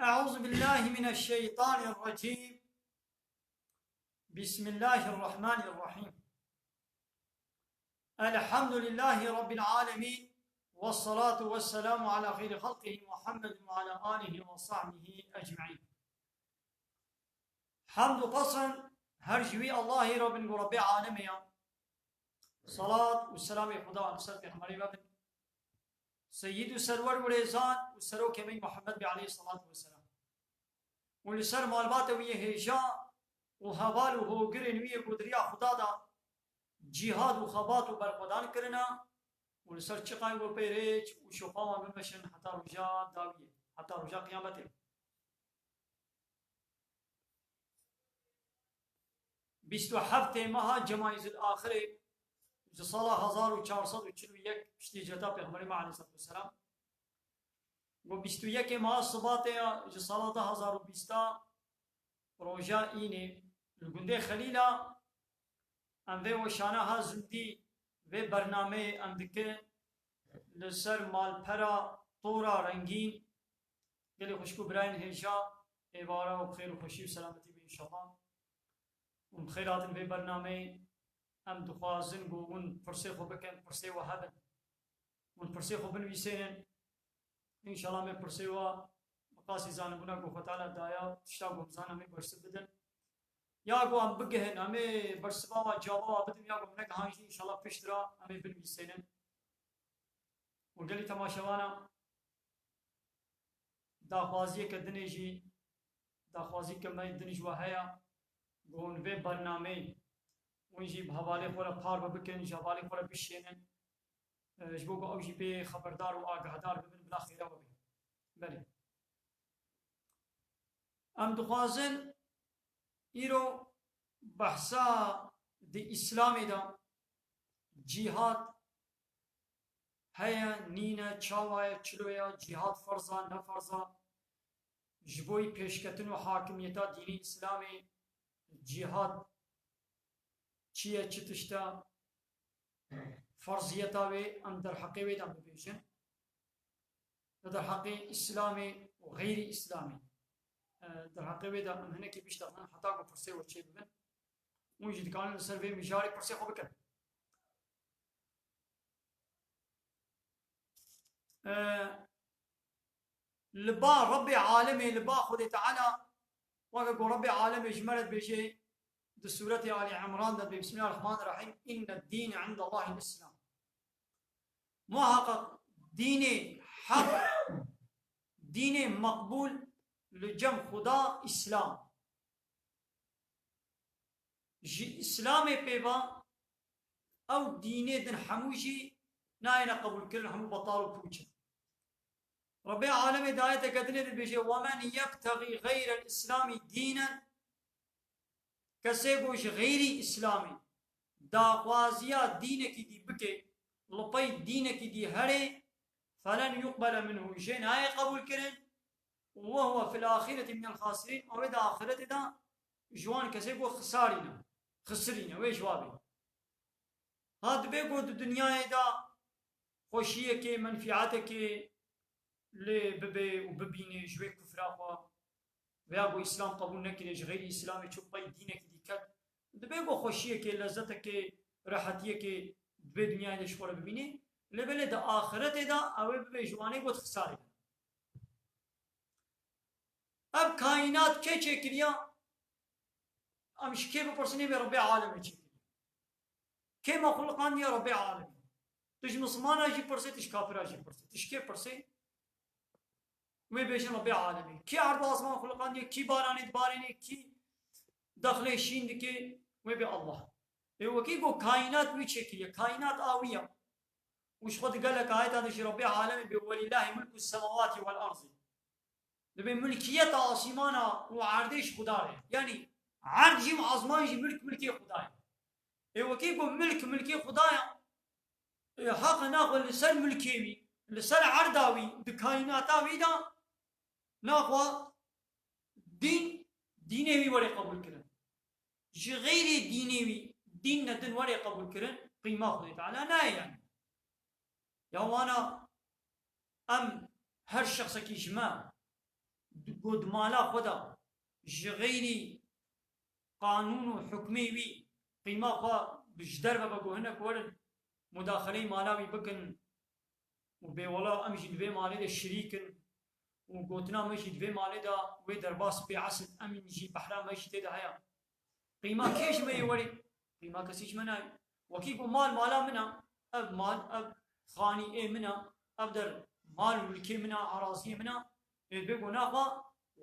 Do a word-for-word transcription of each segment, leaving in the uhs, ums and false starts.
أعوذ بالله من الشيطان الرجيم. بسم الله الرحمن الرحيم. الحمد لله رب العالمين. والصلاة والسلام على خير خلقه محمد وعلى آله وصحبه أجمعين. Hemd û pesin her ji wî Allahî re bin ku Rebbê alemê ya. Salat û selamê Xuda li ser Pêxemberê me bin. Seyyid û serwer û rêzan û serokê me Muhammed bê aleyhî salatu ve selam. Û li ser malbatê wî yê hêja û heval û hogirên wî yê ku di riya Xuda de cîhad û xebat û berxwedan kirine û li ser çiqayê ku pê rêç û şofa wan bimeşin heta roja dawiyê, heta roja qiyametê. Bîst û heftê meha Cemayîzil Axirê ji sala hezar û çar sed û çil û yek piştî hicreta Pêxemberê me aleyhisselatu vesselam. Got bîst û yekê meha Sibatê ya ji sala du hezar û bîsta roja înê li gundê Xelîla em vê weşana ha zindî vê bernameyê em dikin li ser malpera tora rengîn. Gelê xwişk û birayên hêja êvara û bi xêr û xweşî û selametî be înşallah. Hûn bi xêr hatin vê bernameyê. Em dixwazin ku hûn pirsê xwe bikin, pirsê we hebin. Hûn pirsê xwe binivîsênin. Înşallah me pirsê we bi qasî zanibûna ku Xwe Teala daye, tişta ku em zanin em ê bersiv bidin. Ya ku em bigihin, em ê bersiva we, cava we bidin, ya ku em negihan jî înşallah piştre em ê binivîsênin. Û gelî temaşevana daxwaziyeke dinê jî, daxwaziyeke me din ji we heye, ku hûn vê bernameyê hûn jî bi hevalê xwe re parve bikin, ji hevalê xwe re bişênin, e, ji bo ku ew jî pê xeberdar û agahdar bibin, bila xêra we bê. Belê. Em dixwazin îro behsa di Îslamê de cîhad heye, nîne, çawa ye, çilo ye, cîhad ferz a, ne ferz a? Ji bo yî pêşketin û hakimiyeta dînê Îslamê cîhad çi ye, çi tişt e? Ferziyeta wê em derheqê wê de bibêjin. Li derheqê Îslamê û xeyrî Îslamê, e, derheqê wê de em hinekî biştexin heta ku pirsê we çê bibin. Hûn jî dikarin li ser vê mijarê pirsê xwe bikin. E, li ba Rebbê alemê, li ba Xwedê Teala, weke ku Rebbê alemê ji me re dibêje di Sûretê Alî Imran de dibê, Bismillahirrahmanirrahîm, Inne dîne indallahil Îslam. Muhaqqeq dînê heq, dînê meqbûl li cem Xuda Îslam. Ji Îslamê pê ve ew dînê din hemû jî nayêne qebûlkirin, hemû betal û pûç in. Rebbê alemê di ayeteke dinê dibêje, "Ve men yebtexî xeyrel Îslamî dînen", Kesê ku ji xeyrî Îslamê daxwaziya dînekî dî bike, li pey dînekî dî herê, felen yuqbele minhu, jê nayê qebûlkirin, û we huwe fil axireti minel xasirîn, ew ê di axiretê de ji wan kesê ku xisarîne, xisirîne, wê ji wa bê. Ha dibê ku di dinyayê de xweşiyekê, menfîetekê lê bibe û bibîne ji wê kufra xwe, veya ku Îslam qebûl nekiriye, ji xeyrî Îslamê çû pey dînekî dî ket, dibê ku xweşiyekê, lezzetekê, rehetiyekê di vê dinyayê de ji xwe re bibîne, lê belê di axiretê de ew ê bibe ji wanê ku dixisarê. Ev kaînat kê çêkiriya? Em ji kê bipirsin, ê bê Rebbê alemê çêkiriye. Kê me xuliqandiye? Rebbê alemê. Tu ji misilmana jî pirsê, tu ji kafira jî pirsê. Tu ji kê pirsê? Wê bêjin Rebbê alemê. Kî erd û asman xuliqandiye? Kî baranê dibarêne? Kî dexlê şîn dike? Wê bê Allah. Ê wekî ku kaînat wî çêkiriye. Kaînat a wî ya. Û ji xwe di gelek ayeta de jî Rebbê alemê bê, "Welîllahî mulku semawatî wel erdî." Dibê milkiyeta asîmana û erdê ji Xuda re. Yanî erd jî û asman jî milk milkê Xuda ye. Ê wekî ku milk milkê Xuda ye, ê, heqa naxwe li ser milkê wî, li ser erda wî, di kaînata wî de naxwe dîn, dînê wî were qebûl kirin. Ji xeyrê dînê wî dîn ne din were qebûl kirin, qîma Xwedê Teala nayê yanî. Ya wana em her şexsekî ji me di ku di mala xwe de ji xeyrî qanûn û hukmê wî qîma xwe bi ji derve ve ku hinek werin mudaxileyê mala wî bikin û bê wela em jî di vê malê de şirîk in û gotina me jî di vê malê de wê derbas bê esil em jî behra me jî tê de heye. Qîma kê ji me yê werê? Qîma kesî ji me nayê. Wekî ku mal mala min e, ev mal, ev xanî ê min e, ev der mal û milkê min e, araziyê min e, ê bê ku naxwe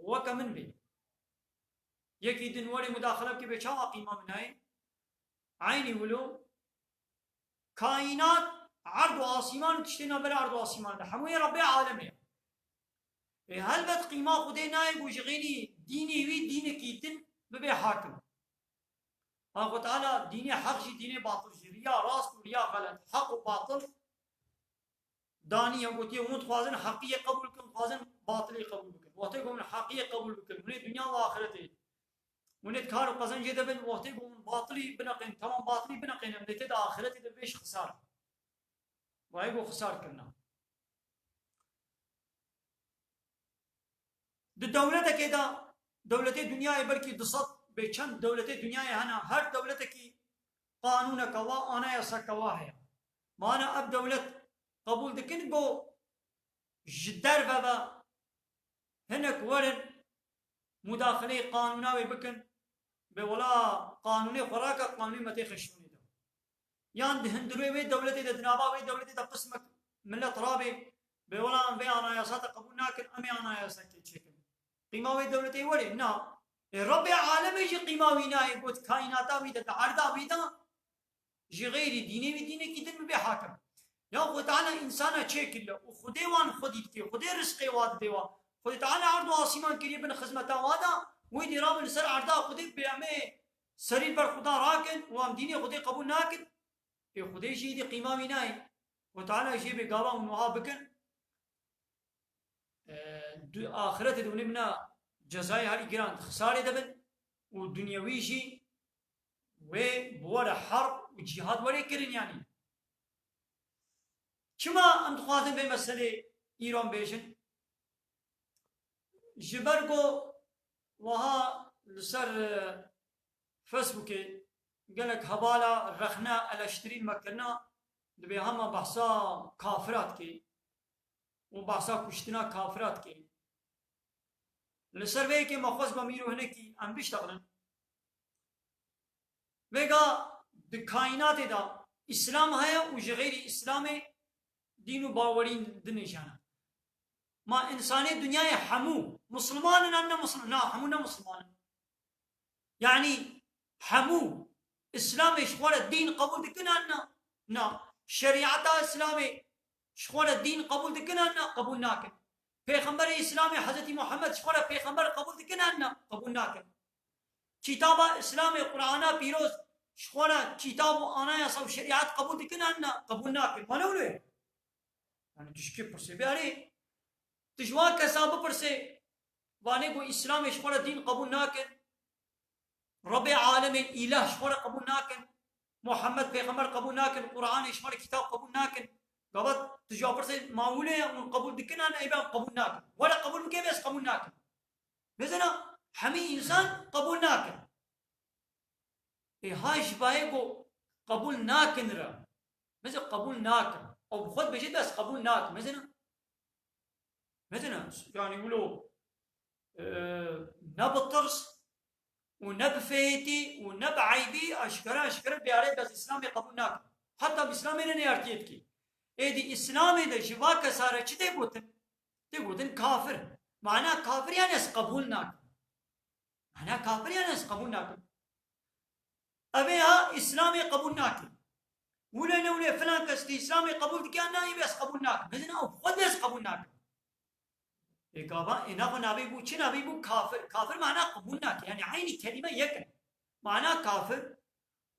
weke min bê. Yekî din werê mudaxile bike bê çawa qîma min nayê? Eynî wilo kaînat, erd û asîman û tiştê navbera erd û asîman de hemû yê Rebbê alemê ye. Ê helbet qîma Xwedê nayê ku ji xêrî dînê wî dînekî din bibe hakim. Ha Xwe Teala dînê heq jî dînê batil jî, riya rast û riya xelet, heq û batil daniye, gotiye, hûn dixwazin heqiyê qebûl bikin, dixwazin batilî qebûl bikin. Wextê ku hûn heqiyê qebûl bikin, hûn ê dinya û axirete, hûn ê kar û qezencê de bin, wextê ku hûn batilî bineqên, tamam batilî bineqêne, hûn ê tê de axirete de bêş xisar. Vayê ku xisar kirina. Di dewletekê de, dewletê dinyayê belkî du sed bê çend dewletê dinyayê hene, her dewletekî qanûneke wa, anayaseke wa heye. Mana ev dewlet qebûl dikin ku ji derve ve hinek werin mudaxileyê qanûna wê bikin, bê wela qanûnê xwe rake, qanûnê me têxe şûnê de. Yan di hundirê wê dewletê de, di nava wê dewletê de qismek milet rabê, bê wela em vê anayasa te qebûl nakin, em ê anayasakê çêkin. Qîma wê dewletê werê? Na. Ê Rebbê alemê jî qîma wî nayê, got kaînata wî de, di erda wî de ji xeyrî dînê wî dînekî din bibe hakim. Ya Xwedê Teala însana çêkiriye û Xwedê wan xwedî dike, Xwedê rizqê wa dide wa. Xwedê Teala erd û asîman kiriye bin xizmeta wa da, wî dî rabin li ser erda Xwedê bê em ê serî li ber Xudan rakin û em dînê Xwedê qebûl nakin. Ê Xwedê jî dî qîma wî nayê. Xwedê Teala jê bê gava hûn wiha bikin. E, du-, axirete de hûn ê bina cezayê herî giran di xisarê de bin û dinyewî jî wê bi were herb û cîhad were kirin yanî. Çima em dixwazin vê meselê îro em bêjin? Ji ber ku wiha li ser, e, Facebookê gelek hevala rexne eleştirîn me kirina, dibê hema behsa kafira dikê û behsa kuştina kafira dikê. Li ser vê yekê me xwest bim îro hinekî em biştexilin. Vêga di kaînatê de Îslam heye û ji xeyrî Îslamê dîn û bawerîn din jî hene. Ma însanê dinyayê hemû Musliman in an ne Musliman? Na, hemû ne Musliman in. Yanî hemû Îslamê ji xwe re dîn qebûl dikin an na? Na. Şerîeta Îslamê ji xwe re dîn qebûl dikin an na? Qebûl nakin. Pêxemberê Îslamê Hezretî Muhammed ji xwe re pêxember qebûl dikin an na? Qebûl nakin. Kitaba Îslamê, Qur'ana pîroz ji xwe re kitab û anayasa û şerîet qebûl dikin an na? Qebûl nakin. Ma ne wilo ye? Yani tu ji kê pirsê? Bê erê, tu ji wan kesa bipirsê, vanê ku Îslamê ji xwe re dîn qebûl nakin, Rebê alemê îlah ji xwe re qebûl nakin, Muhammed pêxember qebûl nakin, Qur'anê ji xwe re kitab qebûl nakin. Gava tu ji wan pirsê, ma wilo ye, hûn qebûl dikin an? Ê, ben qebûl nakin. Were qebûl bike, bê ez qebûl nakim. Mesela hemî însan qebûl nakin. Ê ha ji bayê ku qebûl nakin re. Mesela qebûl nakin. Ew bi xwe dibêje, bes qebûl nakim. Mesela, mesela, yani wilo, e, ne bi tirs û ne bi fêyetî û ne bi eybî aşkere aşkere bêarê, bes Îslamê qebûl nakim. Heta bi Îslamê ne neyartiyê dikî. Êdî Îslamê de ji va kesa re çi tê gotin? Tê gotin kafir. Mana kafir yani ez qebûl nakim. Mana kafir yani ez qebûl nakim. Ev ê ha Îslamê qebûl nakim. Wile ne wile filan kes tu Îslamê qebûl dike, na, ê ez qebûl nakim. Mezin ew xwe de ez qebûl nakim. Ê gava, ê nava navê bû, çi navê bû? Kafir. Kafir mana qebûl nake. Yani eynî kelîme yek in. Mana kafir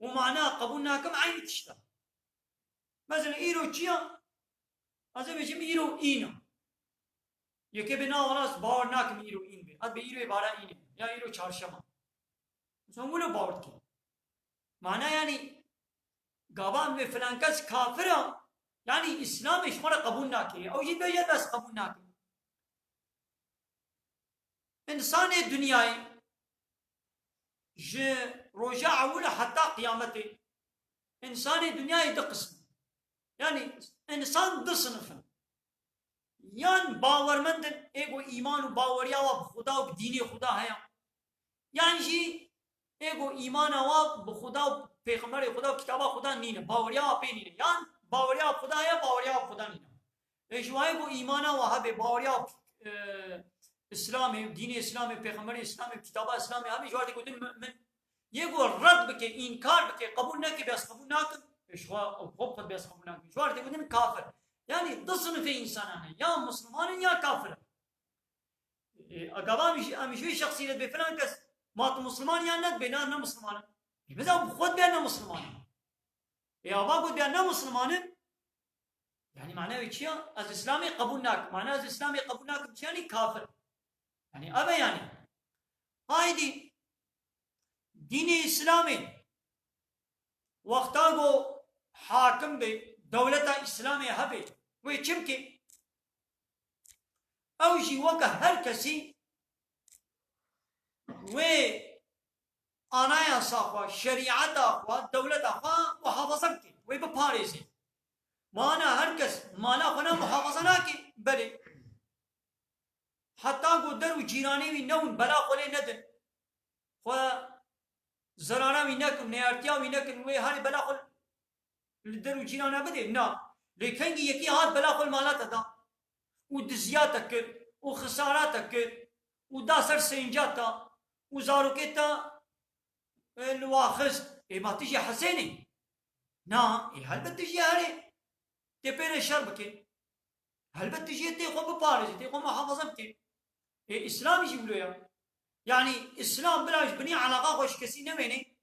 û mana qebûl nakim eynî tişt e. Mesela îro çi ya? Ez ê bêjim îro în e. Yekê bê na wala ez bawer nakim îro în bê. Ez bê îro ê bara în e. Ya îro çarşema. Sen wilo bawer dikî. Mana yani gava em bê filan kes kafir e. Yani Îslamê ji xwe re qebûl nake. Ew jî bêje ez qebûl nakim. Însanê dinyayê ji roja ewil heta qiyametê, însanê dinyayê du qism in. Yanî însan du sinif in. Yan bawermend in, ê ku îman û baweriya wa bi Xuda û bi dînê Xuda heye. Yan jî ê ku îmana wa bi Xuda û pêxemberê Xuda û kitaba Xuda nîne. Baweriya wa pê nîne. Yan baweriya bi Xuda heye, baweriya wa bi Xuda nîne. Ê ji wayê ku îmana wa hebe, baweriya, e, Îslamê, dînê Îslamê, pêxemberê Îslamê, kitaba Îslamê hebe, ji wayê gotin mu'min. Yê ku red bike, înkar bike, qebûl neke, bê ez qebûl nakim. Ê ji xwe, xwe bi xwe bê ez qebûl nakim. Ji wayê gotin kafir. Yanî du sinifê însanan heye. Ya misliman in ya kafir in. Ê, gava em ji, em ji wê şexsî re dibê filan kes, ma tu misliman yan ne dibê, na, ne misliman im. Ê, mesela bi xwe dibê ne misliman im. Ê, ava ku dibê ne misliman im, yanî mana wê çi ya? Ez Îslamê qebûl nakim. Mana ez Îslamê qebûl nakim çi yanî? Kafir. Yanî ev e yanî. Haydî dînê Îslamê wexta ku hakim bê, dewleta Îslamê hebe, wê çi bike? Ew jî weke her kesî wê anayasa xwe, şerîeta xwe, dewleta xwe muhafaza bike, wê biparêze. Ma ana her kes mala xwe ne muhafaza nake? Belê. Heta ku der û cîranê wî newin, bela xwe lê nedin. Xwe zerara wî nekin, neyartiya wî nekin, wê herê bela xwe li der û cîrana bidê? Na. Lê kengî yekî hat bela xwe li mala te da û diziya te kir û xisara te kir û da ser sênca te û zarokê te, e, li wa xist, ê ma tu jî hesênê? Na, ê helbet tu jî herê tê pê re şer bike. Helbet tu jî tê xwe biparêzî, tê xwe muhafaza bike. Ê, Îslam jî wilo ya. Yanî Îslam bila ji binî eleqa xwe ji kesî nemêne.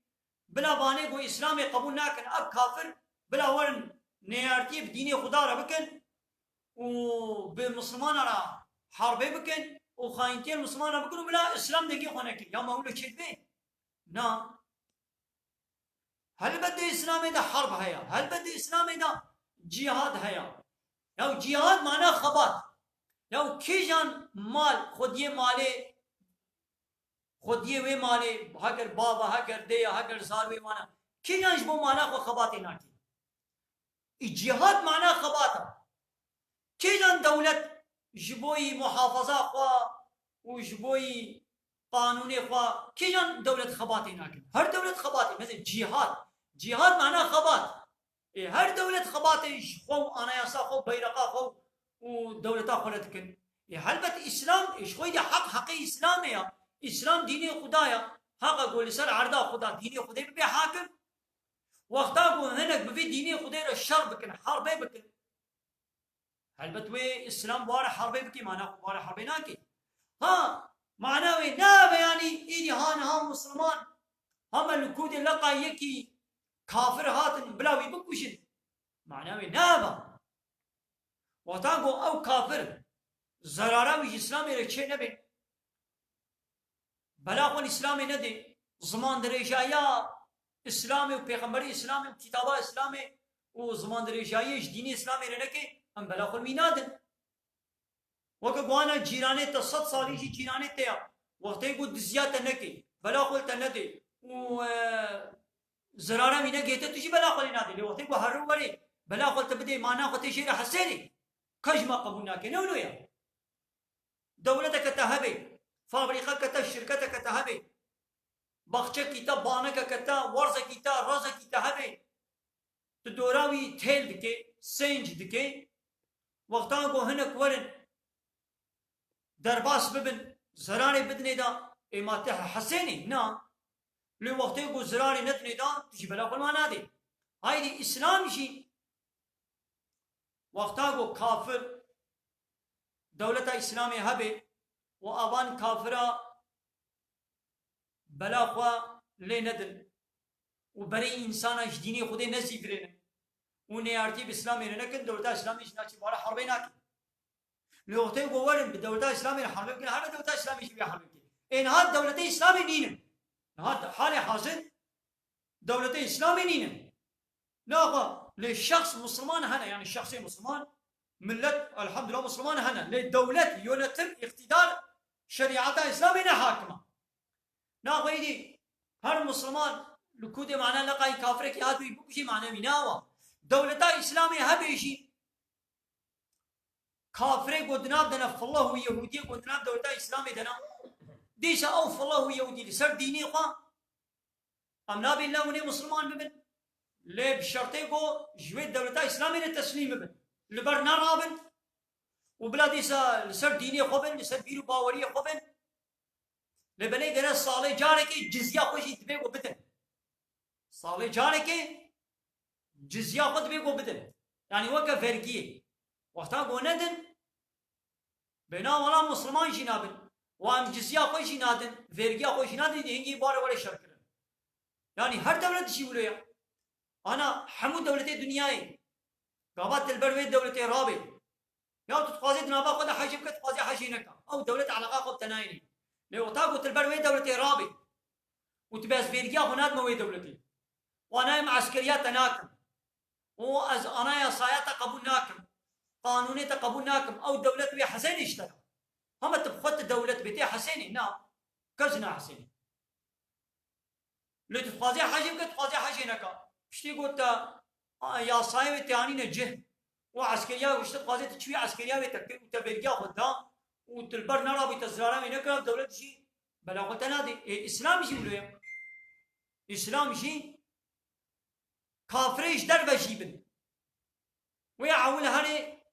Bila vanê ku Îslamê qebûl nakin, ev kafir, bila werin neyartiyê bi dînê Xuda re bikin û bi Mislimana re herbê bikin û xayintiyê li Mislimana re bikin û bila Îslam dengê xwe nekin. Ya ma wilo çêdibe? Na. Helbet di Îslamê de herb heye. Helbet di Îslamê de cîhad heye. Ya cîhad mana xebat. Ya kîjan mal, xwediyê malê, xwediyê wê malê, heger bav e, heger dê ye, heger zarokê wan e. Kîjan ji bo mala xwe xebatê nake? Î cîhad mana xebat e. Kîjan dewlet ji bo yî muhafaza xwe û ji bo yî qanûnê xwe, kîjan dewlet xebatê nakin? Her dewlet xebatê, mesela cîhad. Cîhad mana xebat. Ê, her dewlet xebatê ji xwe û anayasa xwe û beyreqa xwe û dewleta xwe re dikin. Ê, helbet Îslam, ê, ji xwe de heq, heqê Îslamê ya. Îslam dînê Xuda ya. Heqa ku li ser erda Xuda, dînê Xudê bibe hakim. Wexta ku hinek bi vê dînê Xudê re şer bikin, herbê bikin, helbet wê Îslam ware herbê bike, mana xwe ware herbê nake. Ha, mana wê ne be yanî, îdî ha niha Misliman heme li kûdê leqa yekî kafir hatin, bila wî bikujin. Mana wê ne be. Wexta ku ew kafir zerara wî ji Îslamê re çê nebe, bela xwe li Îslamê nedê, zimandirêjayiya Îslamê û pêxemberê Îslamê û kitaba Îslamê û zimandirêjayiyê ji dînê Îslamê re neke, em bela xwe li wî nadin. Weke ku ana cîranê te sed salî jî cîranê te ya, wextê ku diziya te neke, bela xwe li te nedê û, e, zirara wî negihête, tu jî bela xwe lê nadê. Lê wextê ku here û werê bela xwe li te bidê, mana xwe tê jê re hesêrê, ka ji me qebûl nake. Ne wilo ye. Dewleteke te hebe, fabrîqeke te, şirketeke te hebe, baxçekî te, banekeke te, werzekî te, rezekî te hebe, tu dora wî têl dike, sênc dike, wextan ku hinek werin derbas bibin, zirarê bidinê de, ê ma te hesênê? Na. Lê wextê ku zirarê nedinê de, tu jî bela xwe li wan nadê. Haydî Îslam jî wexta ku kafir dewleta Îslamê hebe û avan kafira bela xwe lê nedin û berê însana ji dînê Xwedê nezîvirênin û neyartî bi Îslamê re nekin, dewleta Îslamê jî naçe bare herbê nake. Lê wextê ku werin bi dewleta Îslamê re herbê bikin, her dewleta Îslamê jî vê herbê bike. Ê niha dewletê Îslamê nînin. Niha halê hazir dewletê Îslamê nînin. Naxa, lê şexs Misliman hene, yanî şexsê Misliman, millet, elhamdülillah, Misliman hene. Lê dewlet, yönetim, îqtîdar Şerîeta Îslamê ne hakim e. Naxwe êdî her Musliman li ku dê mane leqayî kafirekî hat wî bikujî mane wî nawa. Dewleta Îslamê hebe jî kafirê ku di nav de ne, fillah û Yehûdiyê ku di nav dewleta Îslamê de ne. Dîsa ew fillah û Yehûdî li ser dînê xwe em nabên lewinê Musliman bibin. Lê bi şertê ku ji wê dewleta Îslamê re teslîm bibin. Li ber nerabin û bila dîsa li ser dînê xwe bin, li ser bîr û baweriyê xwe bin. Lê belê gere salê carekê cizya xwe jî divê ku bidin. Salê carekê cizya xwe divê ku bidin. Yanî weke vergiyê. Wexta ku nedin, bêna wela Musliman jî nabin. Wa em cizya xwe jî nadin, vergiya xwe jî nadin, hingî bare were şer kirin. Yanî her dewlet jî wilo ye. Ana hemû dewletê dinyayê. Gava tu li ber wê dewletê rabê. Ya tu dixwazî di nava xwe de hecê bike, dixwazî hecê neke. Ew dewlet eleqa xwe bi te nayênê. Lê wexta ku tu li ber wê dewletê rabê û tu bes vergiya xwe nadime wê dewletê. Û ana em eskeriya te nakim. Û ez ana yasaya te qebûl nakim. Qanûnê te qebûl nakim. Ew dewlet wê hesênê ji te re. Hema tu bi xwe tu dewlet bê, tê hesênê. Na. Kes nahesenê. Lê tu dixwazê hecê bike, dixwazê hecê neke. Piştî got te, a, yasayê wê te anîne cih. Û eskeriya, û işte dixwazê tu çi wî eskeriya wê te kir û te vergiya xwe da û tu li ber nerabî te zirara wê nekira, dewlet jî bela xwe te nadê. Ê, Îslam jî wilo ye. Îslam jî kafirê ji derve jî bin. Wê ewil herê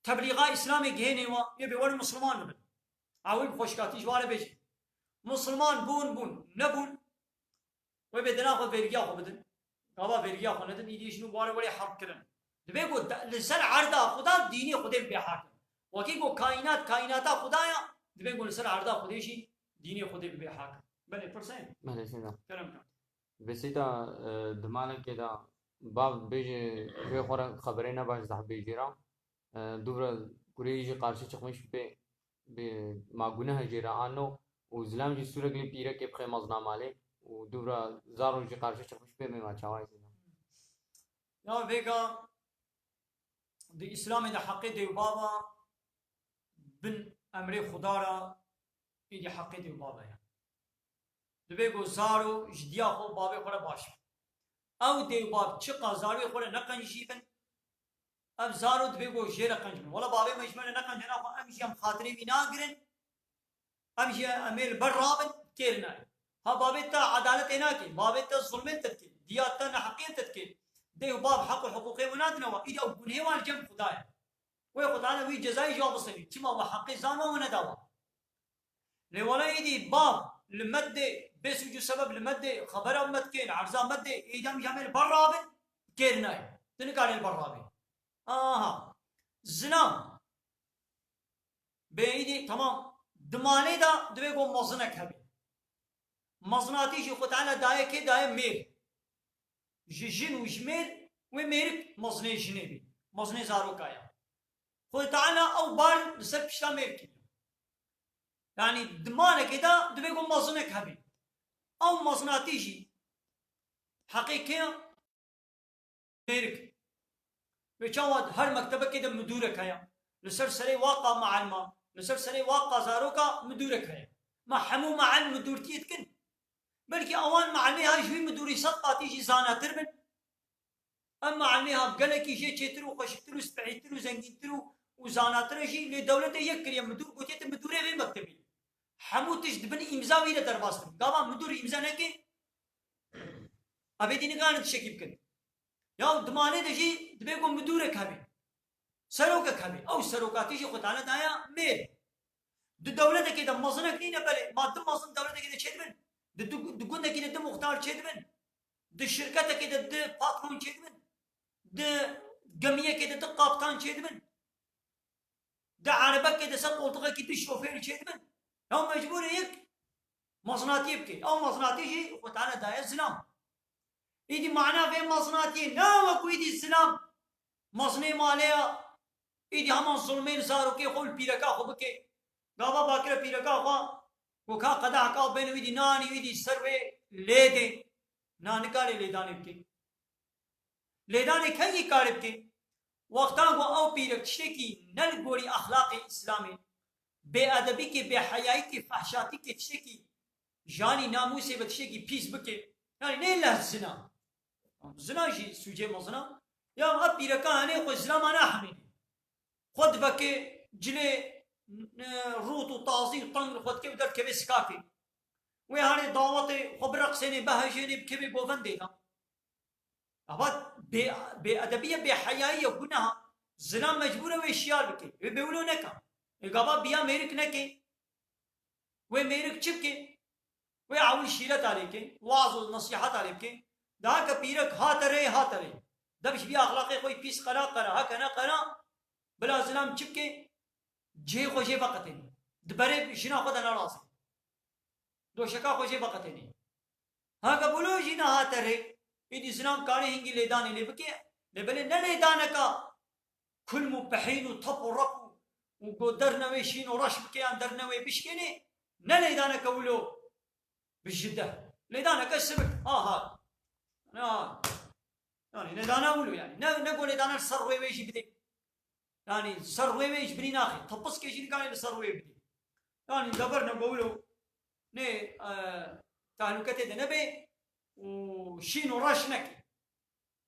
teblîxa Îslamê gihênê wa, yê bê werin Musliman bibin. Ewil bi xweşkatî ji wa re bêjin. Musliman bûn, bûn. Nebûn, wê bê dina xwe vergiya xwe bidin. Gava vergiya xwe nedin, îdî ji nû bi wa re werê herb kirin. Dibê ku de-, li ser erda Xuda dînê Xwedê bibe hakim. Wekî ku kaînat, kaînata Xuda ya, dibê ku li ser erda Xwedê jî dînê Xwedê bibe hakim. Belê, pirsên? Belê, seyda. Kerem ke. Vê seyda, e, di malekê de bav bêje, wê xwe re xeberê ne baş zehf bêjê re. E, dûvra kurê jî qarşî çıkmış bê, bê ma guneh jê re anno û zilam jî sûrek lê pîrekê bixê mezna malê û dûvra zaro jî qarşî çıkmış bê, bê ma çawa seyda. Ya vêga di Îslamê de heqê dê û bava bin emrê Xuda re, êdî heqê dê û bava ye. Dibê ku zaro ji diya xwe û bavê xwe re baş be. Ew dê û bav çiqa zarokê xwe re neqencî bin, ev zaro dibê ku jê re qenc bin. Wela bavê me ji me re neqencena xwe, em jî em xatirê wî nagirin, em jî em ê li ber rabin, kêr nayê. Ha bavê te edaletê nake, bavê te zulmê te dike, diya te neheqiyê te dike. Dê û bav heq û hiqûqê we nadine we, îda ew gunhê wan li cem Xuda ye. Wê Xwedane wî cezayê ji wan bistenî. Çima we heqê zana we neda we. Lê wele êdî bav li me dê, bê sûc û sebeb li me dê, xebera me dikê, li erza me dê, êdî em jî em ê li ber rabin, kêr nayê. Tu nikarê li ber rabê. Aha. Zina. Bê êdî, temam. Di malê de divê ku mezinek hebe. Mezinatî jî Xwe Teala daye kê, daye mêr. Ji jin û ji mêr, wê mêrik mezinê jinê bî. Mezinê zaroka ye. Xwedê Teala ew bar li ser pişta mêrikê. Yanî di malekê de divê ku mezinek hebî. Ew mezinatî jî heqê kê ye? Mêrik. Wê çawa her mektebekê de midûrek heye. Li ser serê waqa mealima, li ser serê waqa zaroka midûrek heye. Ma hemû meal midûrtiyê dikin? Belkî ewan mealmê ha ji wî midûrî sed qatî jî zanatir bin. Em mealmê ha gelekî jê çêtir û xweşiktir û spehîtir û zengîntir û, û zanatir e jî, lê dewletê yek kiriye midûr, gotiye tu midûrê vê mektebî. Hemû tişt di bin îmza wî de derbas dibin. Gava midûr îmza neke, ev êdî nikarin tiştekî bikin. Ya di malê de jî dibê ku midûrek hebe. Serokek hebe. Ew serokatî jî Xwedane daye mêr. Di dewletekê de mezinek nîne belê. Ma du mezin dewletekê de çêdibin. Di, di, di gundekî de du muxtar çêdibin. Di şirketekê de du patron çêdibin. Di gemiyekê de du kaptan çêdibin. Di erebekê de ser qoltuxekî du şofêrî çêdibin. Ew mecbûr e yek mezinatiyê bike. Ew mezinatî jî Xwedane daye zilam. Îdî mana vê mezinatiyê ne wekû îdî zilam. Mezinê malê ya. Îdî heman zulmên zarokê xwe li pîreka xwe bike. Gava bakire pîreka xwe, ku ka qedeheka bên wî dî nanî wî dî ser wê lê dê. Na nikarê lêdanê bike. Lêdanê kengî karê bike? Wextan ku ew pîrek tiştekî ne li gorî exlaqê Îslamê, bêedebîkê, bêheyayîkê, fehşatîkê, tiştekî janî namûsê ve tiştekî pîs bike. Yanî ne leh zina. Zina jî sûcê mezin a. Ya ev pîreka henê xwe zina ma nahemînê. Xwe diveke cilê, e, rût û tazî û teng li xwe dike û derdikeve sikakê. Wê hanê dawetê xwe bireqsênê, bihejênê, bikevê govendê de. Ava bê, bêedebî ye, bêheyayî ye, guneha. Zina mecbûr e wê şiyar bike. Wê bêwilo neka. Ê gava biya mêrik neke. Wê mêrik çi bike? Wê ewil şîreta lê bike, waz û nesîheta lê bike. Daha ke pîrek hate rê, hate rê. Dev ji vî axlaqê xwe yî pîs qera qera, heke ne qera, bila zilam çi bike? Cihê xwe jê veqetêne. Di berê jina xwe de nerazê. Doşeka xwe jê veqetêne. Heke bûlo jî nehate rê, êdî zilam karê hingî lêdanê lê bike, lê belê ne lêdaneka kulm û pehîn û tep û rep û, û go dernewê şîn û reş bike yan dernewê bişkênê, ne lêdaneke wilo bi jide. Lêdaneke sivik, aha. Na. Yanî lêdana wilo yanî. Ne, ne go lêdana li ser rûyê wê jî bidê. Yanî ser rûyê wê ji binî naxê. Tepiskê jî nikarê li ser rûyê bidê. Yanî dever ne go wilo nê, e, tehlûke tê de nebe û şîn û reş neke.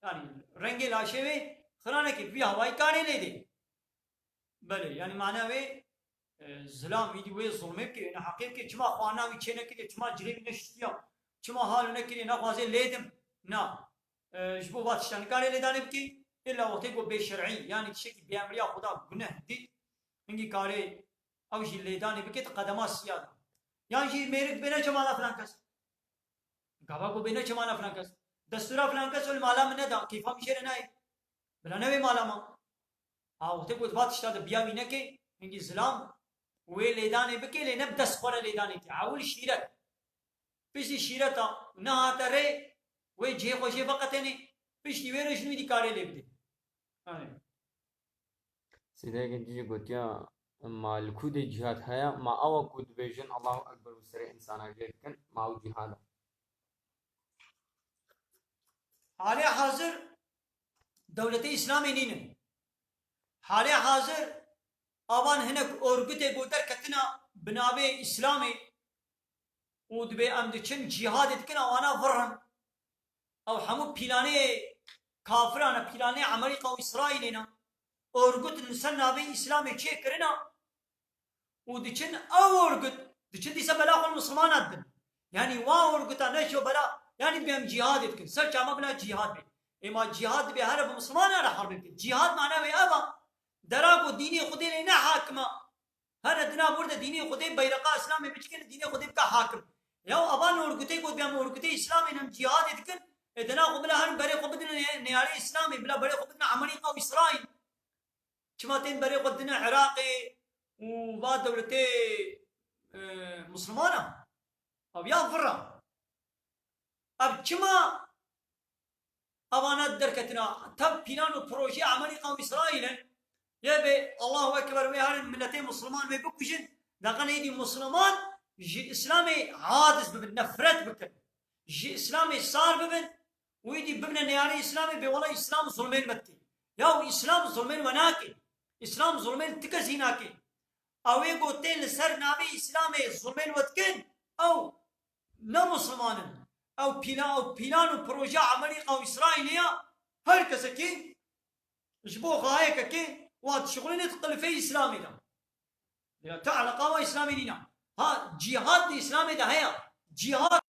Yanî rengê laşê wê xira neke, vî hawayî karê lê dê. Belê, yanî mana wê, e, zilam îdî wê zulmê bike, wê neheqê bike, çima xwarina wî çê nekiriye, çima cilê wî neşistiya, çima halo nekiriye, naxwaze lê dim. Na. E, ji bo va tişta nikarê lêdanê bike, illa wextê ku bêşer'î, yanî tiştekî bêemriya Xuda guneh dît, hingî karê ew jî lêdanê bike, di qedema siya de. Yan jî mêrik bêne çemala filan kes. Gava ku bêne çemala filan kes. Destûra filan kes li mala min neda, kêfa min jê re nayê. Bila newê mala me. Ha, wextê ku va tişta de biya wî neke, hingî zilam wê lêdanê bike, lê ne bi dest xwe re lêdanê ke. Ewil şîret. Piştî şîreta nehate rê, wê cihê xwe jê veqetenê, piştî wê re jin wî dî karê lê bidê. Anê. Sêdayekê din jî gotiya, ma li ku dê cîhad heye, ma awa ku dibêjin Allahu Ekber û serê însana jê dikin, ma ew cîhad e? Halê hazir dewletê Îslamê nînin. Halê hazir avan hinek orgutê ku derketina bi navê Îslamê û dibê em diçin cîhadê dikin, ewana vir in. Ew hemû pîlanê kafiran e, pîlanê Amerîka û Îsraîlê ne. Orgut li ser navê Îslamê çêkirina û diçin ew orgut, diçin dîsa bela xwe li misilmana didin. Yanî wa orguta neşo bela, yanî dibê em cîhadê dikin. Ser çava bila cîhad bê. Ê ma cîhad dibê here bi misilmana re herbê bikin. Cîhad mana wê ev e. Dera ku dînê Xwedê lê ne hakim e. Here dina wir de dînê Xwedê, beyreqa Îslamê biçike, li dînê Xwedê bike hakim. Ya evan orgutê ku dibê em orgutê Îslamê ne, em cîhadê dikin, ê dina xwe bila herin berê xwe bidin nê-, neyarê Îslamê, bila berê xwe bidin Amerîka û Îsraîl. Çima tên berê xwe dine Iraqê û va dewletê, e, Mislimana? Ev ya vir e. Ev çima evana derketina? Tev pîlan û projeyê Amerîka û Îsraîl in. Yê bê Allahu Ekber wê herin miletê Misliman wê bikujin. Daqan êdî Misliman ji Îslamê aciz bibin, nefret bikin. Ji Îslamê sar bibin. Wî dî bibine neyarê Îslamê, bê wela Îslam zulmên me dike. Ya Îslam zulmên we nake. Îslam zulmên ti kesî nake. Ew ê ku tên li ser navê Îslamê zulmên we dikin, ew ne Misliman in. Ew pîla-, ew pîlan û proje Amerîka û Îsraîlê ya. Her kesekî ji bo xayekekê wa dişixulîne di qilifê Îslamê de. Ya te eleqa wa Îslamê nîne. Ha, cîhad di Îslamê de heye. Cîhad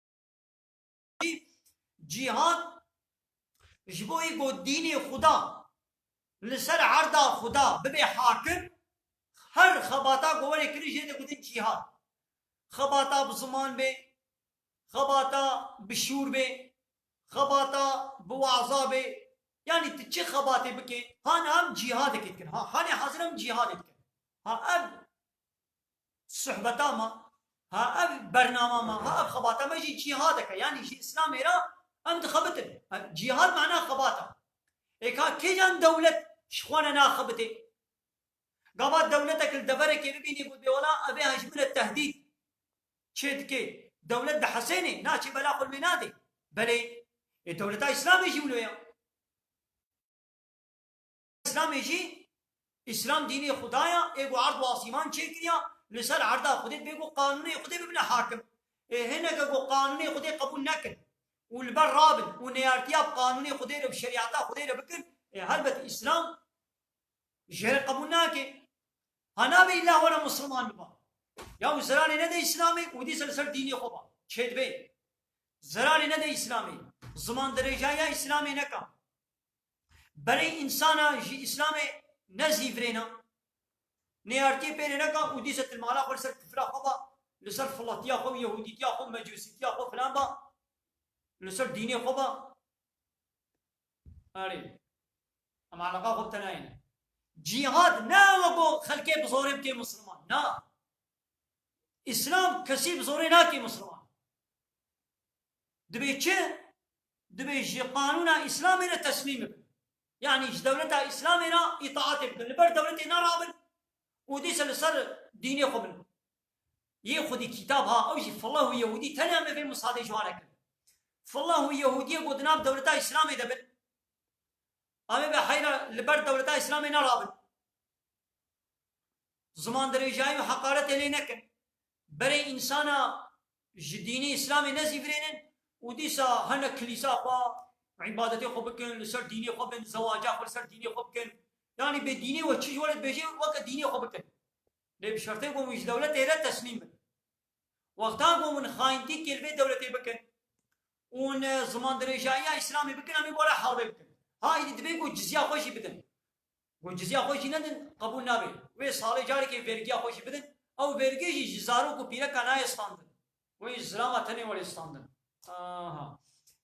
Cîhad ji bo ku dînê Xuda li ser erda Xuda bibe hakim, her xebata ku were kirin jê digotin cîhad. Xebata bi ziman be, xebata bi şûr be, xebata bi waza be, yanî tu çi xebatê bike, han em cîhadekê dikin. Ha, hanê hazir em cîhadê dikin. Ha, ev suhbeta me, ha ev bernama me, ha ev xebata me jî cîhadeke. Yanî ji Îslamê re em dixebitin. Ha, cîhad mana xebata. Ê ka kêcan dewlet ji xwe re naxebitê? Gava dewletek li deverekê bibînî got, bê wela ev ê ji min re tehdîd çê dike. Dewlet dihesênê, naçê bela xwe li wê nadê. Belê, ê dewleta Îslamê jî wilo ye. Îslamê jî, Îslam dînê Xuda ya, ê ku erd û asîman çêkiriya, Li ser erda Xwedê dibê ku qanûnê Xwedê bibine hakim. Ê hineke ku qanûnê Xwedê qebûl nekin û li ber rabin û neyartiya bi qanûnê Xwedê re, bi şerîeta Xwedê re bikin, ê helbet Îslam jê re qebûl nake. Ha nabe îlla were Musulman biba. Ya û zirarê nede Îslamê û dîsa li ser dînê xwe ba. Çêdibe. Zirarê nede Îslamê. Ziman dirêjayiya Îslamê neka. Berê însana ji Îslamê nezîvirêna. Neyartiyê pê re neka û dîsa til mala xwe li ser kifra xwe ba. Li ser filatiya xwe û yehûdîtiya xwe û mecûsîtiya xwe filan ba. Li ser dînê xwe ba. Erê. Em eleqa xwe bi te nayêne. Cîhad ne ew e ku xelkê bi zorê bike Musulman. Na. Îslam kesî bi zorê nake Musulman. Dibê çi? Dibê ji qanûna Îslamê re teslîm bibin. Yanî ji dewleta Îslamê re îtaatê bikin. Li ber dewletê nerabin û dîsa li ser dînê xwe bin. Yê xwedî kitab ha, ew jî fillah û yehûdî tenê em ê vê misadê ji wan re kirin. Fillah û yehûdiyê ku di nav dewleta Îslamê de bin, em ê be heyra li ber dewleta Îslamê nerabin. Ziman dirêjayî û heqaretê lê nekin. Berê însana ji dînê Îslamê nezîvirênin û dîsa hene kilîsa xwe, îbadetê xwe bikin, li ser dînê xwe bin, zewaca xwe li ser dînê xwe bikin. Yanî bê dînê we çi ji we re dibêje, weke dînê xwe bikin. Lê bi şertê ku hûn ji dewletê re teslîm bin. Wexta ku hûn xayintîkê li vê dewletê bikin û hûn, e, ziman dirêjayiya Îslamê bikin, em ê bi we re herbê bikin. Ha, îdî dibê ku cizya xwe jî bidin. Ku cizya xwe jî nedin, qebûl nabe. Wê salê carekê vergiya xwe jî bidin. Ew vergî jî ji zarok û pîreka nayê standin. Wê ji zilama tenê were standin. Aha.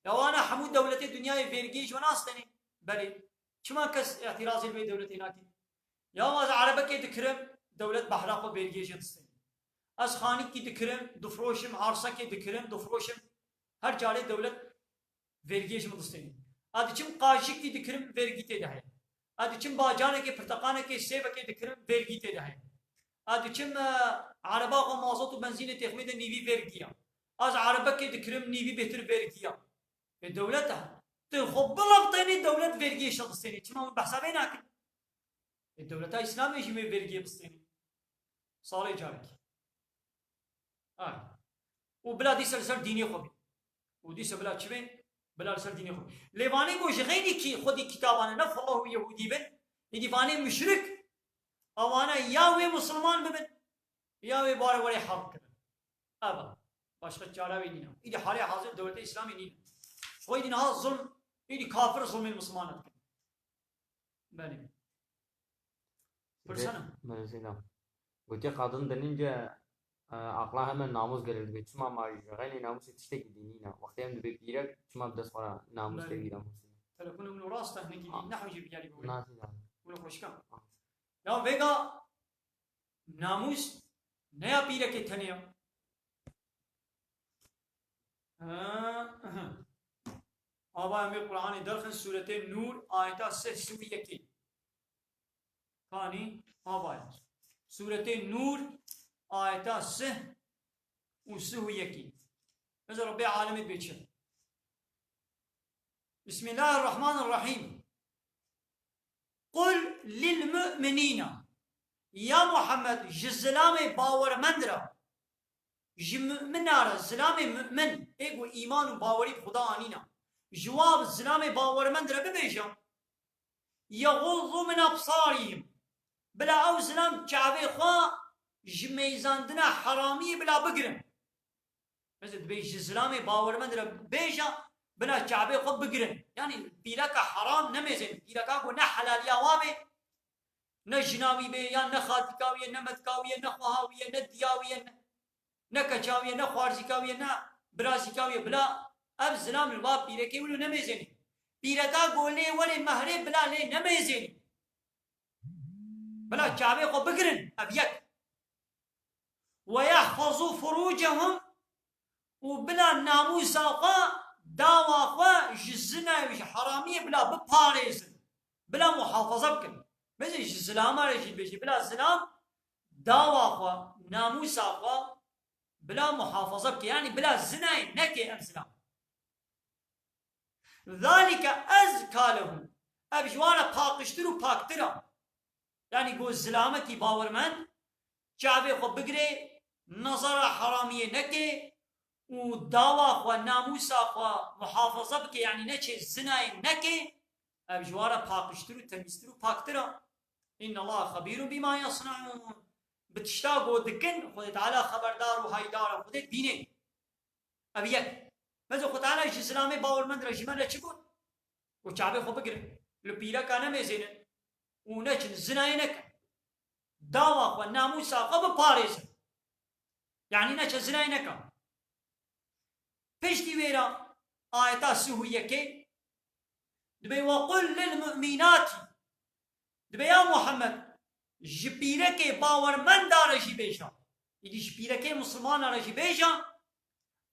Ya wana hemû dewletê dinyayê vergiyê ji we nastenê? Belê. Çima kes îtirazê li wê dewletê nake? Ya ez erebekê dikirim, dewlet behra xwe vergiyê jê distêne. Ez xanîkî dikirim, difroşim, arsekê dikirim, difroşim. Her carê dewlet vergiyê ji min distêne. A diçim qaşikî dikirim, vergî tê de heye. A diçim bacanekê, pirteqanekê, sêvekê dikirim, vergî tê de heye. A diçim, e, ereba xwe mazot û benzînê têxmê de nîvî vergî ya. Az erebekê dikirim, nîvî bêtir vergî ya. E, dewlet e. Tu xwe bila bi tenê dewlet vergiyê şe distênê. Çima hûn behsa vê nakin? E, dewleta Îslamê jî wê vergiyê bistênê. Salê carekê. Ay. Û bila dîsa li ser dînê xwe bê. Û dîsa bila çi bê? Bila li ser dînê xwe bê. Lê vanê ku ji xeynî kî xwedî kitaban e, ne fillah û yehûdî bin, êdî vanê muşrik, ewana ya wê musulman bibin, ya wê bare werê herb kirin. Ev e. Başqa çara wê nîne. Îdî halê hazir dewletê Îslamê nîne. Xwedî niha zulm, îdî kafir zulmê musulman dikin. Belê. Pirsana. Belê, selam. Gotiye qadin denince, e, aqla hemen namus gerek dibe. Çima ma ji xeynê namusê tiştekî dînî ne? Wextê em dibe pîrek, çima bi dest xwe re namus Belê. tevî namus? Telefona min rast e, hinekî dî, Ah. nehwe jî bigerî bû. Nasıl yani? Wilo xweşka. Ah. Ya vêga namûs ne ya pîrekê tenê ya. Ha, aha. Ava em ê Qur'anê derxin, Sûretê Nûr, ayeta sih sî û yekê. Kanî, ava ye. Sûretê Nûr, ayeta sih û sî û yekê. Mesela Rabbê alemê dibê çi? Bismillahirrahmanirrahîm. Qul lil mu'minîna. Ya Muhammed, ji zilamê bawermend re, ji mu'mina re, zilamê mu'min, ê ku îman û bawerî bi Xuda anîna, ji wa zilamê bawermend re bibêje, yeğuddu min absarihim. Bila ew zilam çavê xwe ji mêzandina heramiyê bila bigirin. Mesela dibê ji zilamê bawermend re bêje, bila çavê xwe bigirin. Yanî pîreka heram nemêzên, pîreka ku ne helaliya wa bê, ne jina wî bê, yan ne xaltîka wî ye, ne metka wî ye, ne xweha wî ye, ne diya wî ye, ne, ne keça wî ye, ne xwarzîka wî ye, ne birazîka wî ye. Bila ev zilam li va pîrekê wilo nemêzênî. Pîreka ku lê welê mehrê bila lê nemêzênî. Bila çavê xwe bigirin, ev yek. Ve yahfazu furucehum, û bila namûsa xwe, dawa xwe ji zina û ji heramiyê bila biparêzin. Bila muhafaza bikin. Mesela ji zilama re jî dibêje, bila zilam dawa xwe, namûsa xwe bila muhafaza bike. Yanî bila zinayê neke ev zilam. Zalike ezka lehum. Ev ji wan re paqijtir û paktir e. Yanî ku zilamekî bawermend çavê xwe bigirê, nezara heramiyê neke û dawa xwe, namûsa xwe muhafaza bike, yanî neçê zinayê neke, ev ji wan re paqijtir û temîztir û paktir e. Înne Allaha xebîrun bîma yesneûn. Bi tişta ku dikin, Xwedê Teala xeberdar û haydar e, Xwedê dînê. Ev yek. Bes Xwedê Teala ji zilamê bawermend re ji me re çi got? Û çavê xwe bigirin. Li pîreka nemêzênin. Û neçin zinayê nekin. Dawa xwe, namûsa xwe biparêzin. Yanî neçe zinayê nekin. Piştî wê re ayeta sih û yekê dibê: "Ve qul lil mu'minati." Dibê ya Muhammed, ji pîrekê bawermenda re jî bêje. Îdî ji pîrekê misilmana re jî bêje,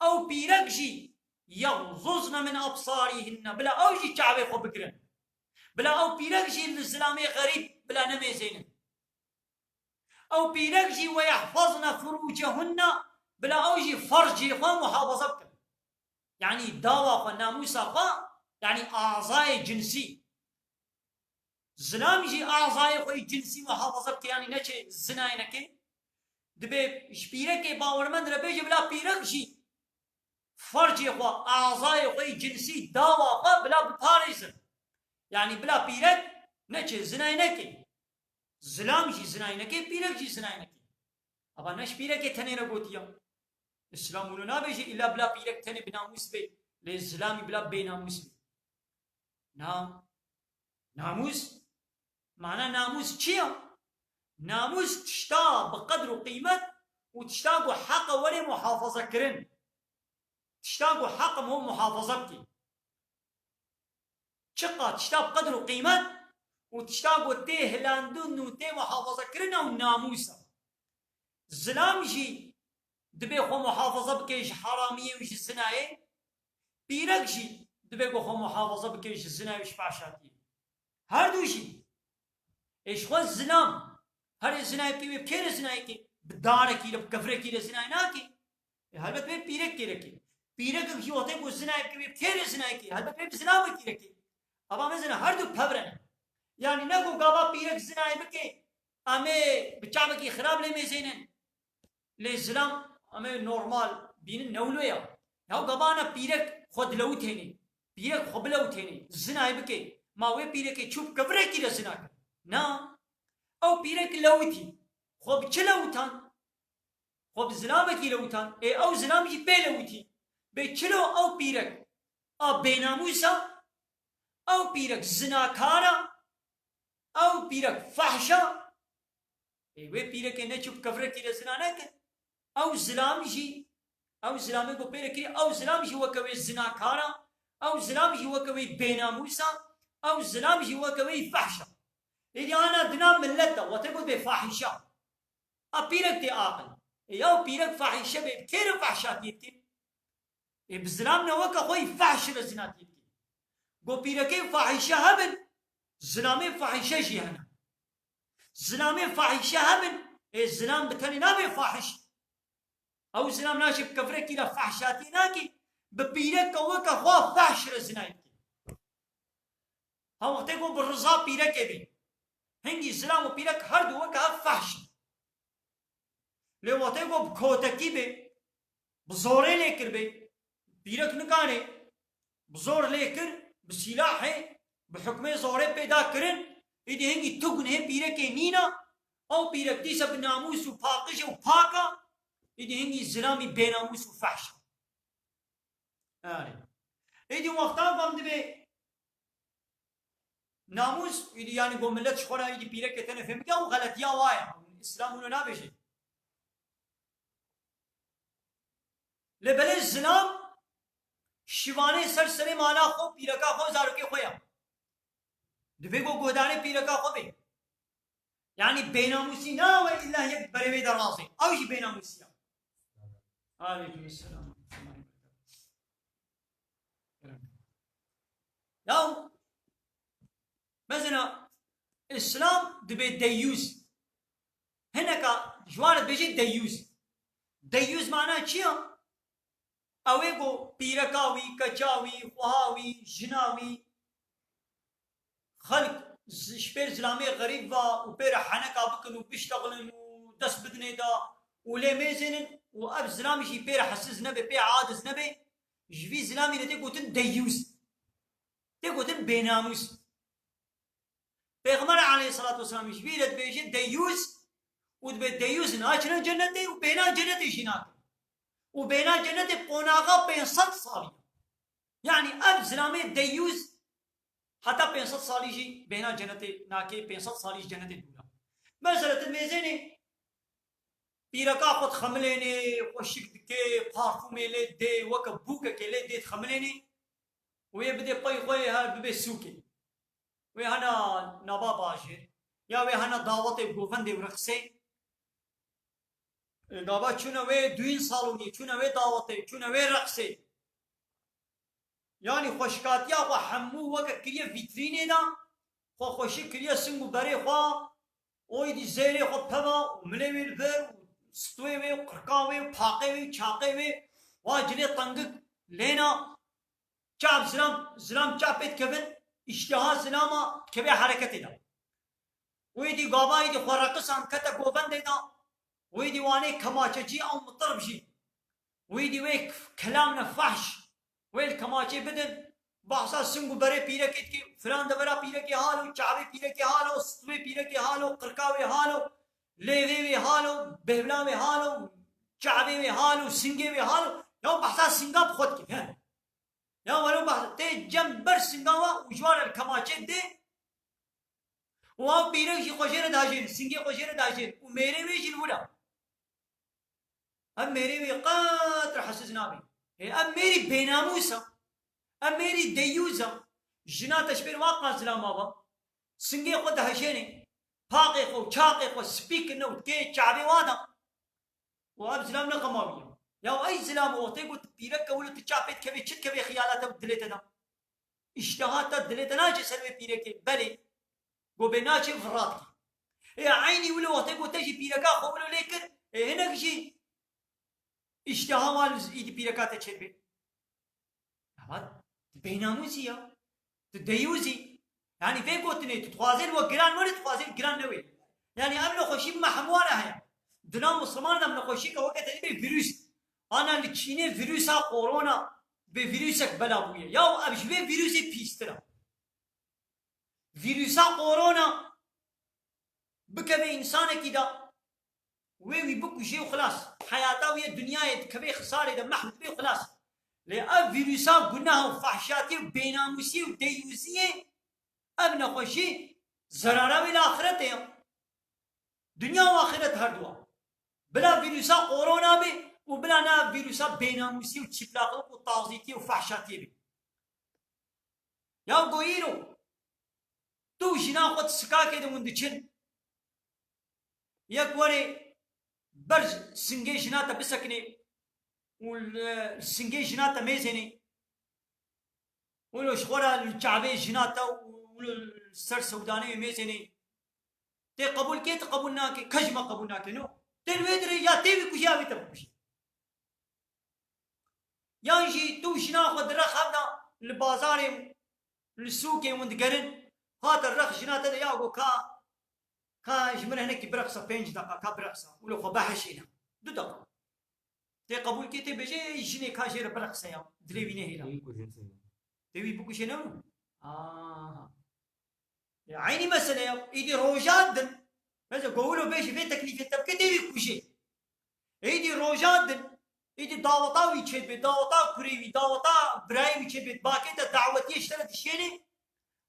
ew pîrek jî, "Yexzuzne min ebsarihinne." Bila ew jî çavê xwe bigirin. Bila ew pîrek jî li zilamê xerîb bila nemêzênin. Ew pîrek jî, "Ve yehfazne furucehunne." Bila ew jî fercê xwe muhafaza bikin. Yanî dawa xwe, namûsa xwe, yanî azayê cinsî. Zilam jî azayê xwe yî cinsî muhafaza bike, yanî neçe zinayê neke. Dibê ji pîrekê bawermend re bêje bila pîrek jî fercê xwe, azayê xwe yî cinsî, dawa xwe bila biparêzin. Yanî bila pîrek neçe zinayê neke. Zilam jî zinayê neke, pîrek jî zinayê neke. Ava ne ji pîrekê tenê re gotiye. Îslam wilo nabêje îlla bila pîrek tenê binamûs be, lê zilamî bila bênamûs be. Na. Namûs? Mana namûs çi ye? Namûs tişta bi qedr û qîmet û tişta ku heq e were muhafaza kirin. Tişta ku heq e, ho muhafaza bikî. Çiqa tişta bi qedr û qîmet û tişta ku tê hilandin û tê muhafaza kirin ew namûs e. Zilam jî dibê xwe muhafaza bike ji heramiyê û ji zinayê. Pîrek jî dibê ku xwe muhafaza bike ji zinayê û ji fehşatiyê. Her du jî. Ê ji xwe zilam, herê zinayê bike, wê bi kê re zinayê ke? Bi darekî re, bi kevirekî re zinayê nake. Ê helbet wê pîrek kê re ke. Pîrekek jî wextê ku zinayê bike, wê bi kê re zinayê ke? Helbet wê bi zilamekî re ke. Ava mezin e, her du pev re ne. Yanî ne ku gava pîrek zinayê bike, em ê bi çavekî xirab lê mêzênin. Lê zilam em ê normal bînin, ne wilo ya. Ya gava ne pîrek xwe dilewitênê. Pîrek xwe bilewitênê. Zinayê bike. Ma wê pîrekê çû bi kevirekî re zina kir. Na. Ew pîrek lewitî. Xwe bi çi lewitan? Xwe bi zilamekî lewitan. Ê ew zilam jî pê lewitî. Bê çilo ew pîrek a bênamûs a? Ew pîrek zinakar a? Ew pîrek fehş a? Ê wê pîrekê neçû bi kevirekî re zina neke. Ew zilam jî, ew zilamê ku pê re kirî, ew zilam jî weke wê zinakar a, ew zilam jî weke wê bênamûs a, ew zilam jî weke wê fehş a. Êdî ana dina millet de, wextê ku bê fahîşe. A pîrek tê aqil. Ê ya pîrek fahîşe bê, bi kê re fehşatiyê dike? Ê bi zilam ne weke xwe yî fehş re zinatiyê dike. Go pîrekê fahîşe hebin, zilamê fahîşe jî hene. Zilamê fahîşe hebin, ê zilam bi tenê nabe fahîş. Ew zilam naşê bi kevirekî re fehşatiyê nake, bi pîreke weke xwe fehş re zinayê dike. Ha wextê ku bi riza pîrekê bê. Hingî zilam û pîrek her du weke hev fehş in. Lê wextê ku bi kotekî bê, bi zorê lê kiribê, pîrek nikane, bi zor lê kir, bi sîlahê, bi hukmê zorê pê da kirin, êdî hingî tu gunehê pîrekê nîna, ew pîrek dîsa bi namûs û paqij û pak a, êdî hingî zilamî bênamûs û fehş a. Erê. Êdî wexta van dibê namûs, êdî yanî go millet ji xwe re êdî pîrekê tenê fêm bike, ew xeletiya wa ye. Îslam wilo nabêje. Lê belê zilam şivanê ser serê mala xwe, pîreka xwe, zarokê xwe ye. Divê go guhdarê pîreka xwe bê. Yanî bênamûsî nawe îlla yek berê wê de razê. Ew jî bênamûsî ye. Aleyküm selam. Ya mesela Îslam dibê deyûz. Hineka ji wan re dibêje deyûz. Deyûz mana çi ya? Ew ê ku pîreka wî, keça wî, xweha wî, jina wî, xelk zi-, ji pêr zilamê xerîb va û pê re heneka bikin û biştexilin û dest bidinê da û lê mêzênin û ev zilamî jî pê re hesiz nebe, pê adiz nebe, ji vî zilamî re tê gotin deyûz. Tê gotin bênamûs. Pêxember aleyhissalatu vesselam ji vî re dibêje deyûz û dibê deyûz naçine cennetê û bêhna cennetê jî nake. Û bêhna cennetê qonaxa pênc sed salî ye. Yanî ev zilamê deyûz heta pênc sed salî jî bêhna cennetê nake, pênc sed salî ji cennetê dûr e. Mesela tu mêzênê pîreka xwe dixemilênê, xweşik dike, parfûmê lê dê, weke bûkekê lê dê dixemilênê, wê bidê pey xwe yê her bibê sûkê. Wê hena nava bajêr, ya wê hena dawetê govendê û reqsê. E, gava çûne wê duyîn salonî, çûne wê dawetê, çûne wê reqsê. Yanî xweşikatiya xwe hemû weke kiriye vîtrînê de, xwe xweşik kiriye sing û berê xwe, oydî zêrê xwe peva û milê wê li vir û stwê wê û qirka wê û paqê wê û çaqê wê, wa cilê tengik lêna, çav zilam, zilam çav pê dikevin, îştiha zilama dikeve hereketê de. Wê dî gava êdî xwe reqisan kete govendê de, wê dî wanê kemaçecî ew mitirb jî. Wê dî wê kelamne fahş, wê li kemaçê bidin, bahsa sing û berê pîrekê dike, filan devera pîrekê halo, çavê pîrekê halo, stûyê pîrekê halo, qirka wê halo, lêvê wê halo, bêhvla wê halo, çavê wê halo, singê wê halo, ya bahsa singa bi xwe dike, he. Ya welo bahsa, tê cem ber singa wa û ji wan re li kemaçê dê, û ew pîrek jî xwe jê re dajêr, singê xwe jê re dajêr û mêrê wê jî li wir e. Ev mêrê wê qet rehsiz nabe. Ê, ev mêrî bênamûs e. Ev mêrî deyûz e. Jina te ji pêr wa qas zilama be. Singê xwe dihejênê. Paqê xwe û çaqê xwe spî kirine û dikê çavê wa de. Û ev zilam ne xema wî ye. Ya ey zilam, wextê ku tu pîrek ke wilo tu çav pê dikevê, çi dikevê xiyala te û dilê te de? Îştiha te dilê te naçe ser wê pîrekê. Belê. Go bê naçe virat kî. Ê eynî wilo wextê ku te jî pîreka xwe wilo lê kir, ê hinek jî îştiha wan îdî pîreka te çêdibe. Ama tu bênamûsî ya. Tu deyûzî. Yanî vê gotinê tu dixwazê li we giran were, dixwazê li giran newê. Yanî ev nexweşî bi me hemû re heye. Di nav Misliman de ev nexweşî ke weke te dibê vîrus. Ana li Çînê vîrusa korona, vê vîrusek bela bûye. Ya ev ji vê vîrusê pîstir e. Vîrusa korona bikeve însanekî de, wê wî bikujê û xilas. Heyata wî yê dinyayê dikeve xisarê de, mehv dibe û xilas. Lê ev vîrusa gunah û fahşatiyê û bênamûsiyê û deyûziyê, ev nexweşî zerara wê li axiretê ye. Dinya û axiret her duwa. Bila vîrusa korona be û bila na vîrusa bênamûsî û çiplaqlik û tazîtî û fahşatiyê be. Ya go îro tu û jina xwe di sikakê de hûn diçin. Yek werê ber singê jina te bisekinê û li singê jina te mêzênê. Wilo ji xwe re li çavê jina te û wilo li ser sewdanê wê mêzênê. Tê qebûl kê, tu qebûl nake, ke ji me qebûl nake, no. Tê li wê dirê ya tê wî kujê ya wê te bikujê. Yan jî tu û jina xwe di rex hev de li bazarê, li sûkê hûn digerin, hate rex jina te de ya go ka, ka ji min re hinekî bireqse pênc deqa, ka bireqse. Wilo xwe behişêne. Du deqa. Tê qebûl kê, tê bêje, ey jinê ka jê re bireqse ya. Dilê wî nehêle. Tê wî kujê seyda. Tê wî bikujê ne? Aha. Ya, eynî mesele ya. Îdî roja din. Mesela go wilo bêje vê teklîfê te bike, tê wî kujê. Îdî roja din. Îdî daweta wî çêdibe, daweta kurê wî, daweta birayê wî çêdibe. Bakê te dawetiyê ji te re dişênê.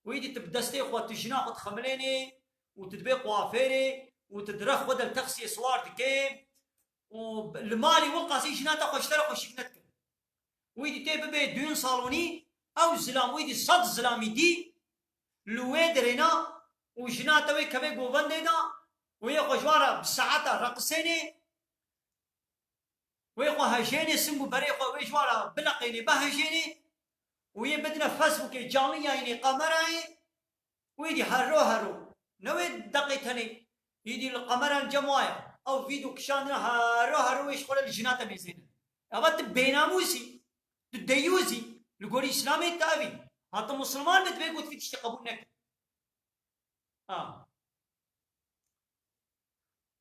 Û îdî tu bi destê xwe, tu jina xwe dixemilênê û tu dibê kuafêrê û tu di rex xwe de li teksiyê siwar dikê. û li malê wil qasî jina te xwe ji te re xweşik nedike. Wî dî tê bibe duyun salonî, ew zilam, wî dî sed zilamî dî li wê dirêna û jina te wê kevê govendê de û yê xwe ji wan re bi saeta reqisênê, wê xwe hejênê, sing û berê xwe wê ji wan re bileqênê, bihejênê û yê bidine Facebookê, canlî yayînê, kamerayê. Wî dî herro herro. Ne wê deqê tenê. Îdî li qemera li cem wa ye. Ew vîdyo kişandine herro herro wê ji xwe re li jina te mêzêne. Eva tu bênamûsî, tu deyûzî, li gorî Îslamê te evî. Ha tu Musulman be, divê ku tu vî tiştî qebûl neke. Ha.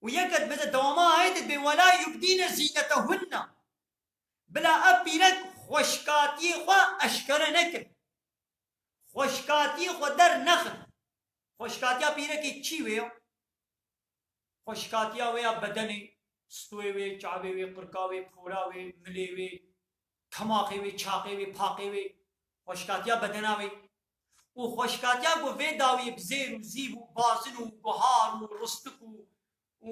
Û yeke dibêje dewama ayetê dibê, "Wela yubdîne zînetehunne." Bila ev pîrek xweşikatiyê xwe eşkere nekin. Xweşikatiyê xwe dernexin. Xweşikatiya pîrekê çî wê ya? Xweşikatiya wê ya bedenê, stûyê wê, çavê wê, qirka wê, pora wê, milê wê, temaxê wê, çaqê wê, paqê wê, xweşikatiya bedena wê. Û xweşikatiya ku vê dawiyê bi zêr û zîv û bazin û guhar û ristik û, û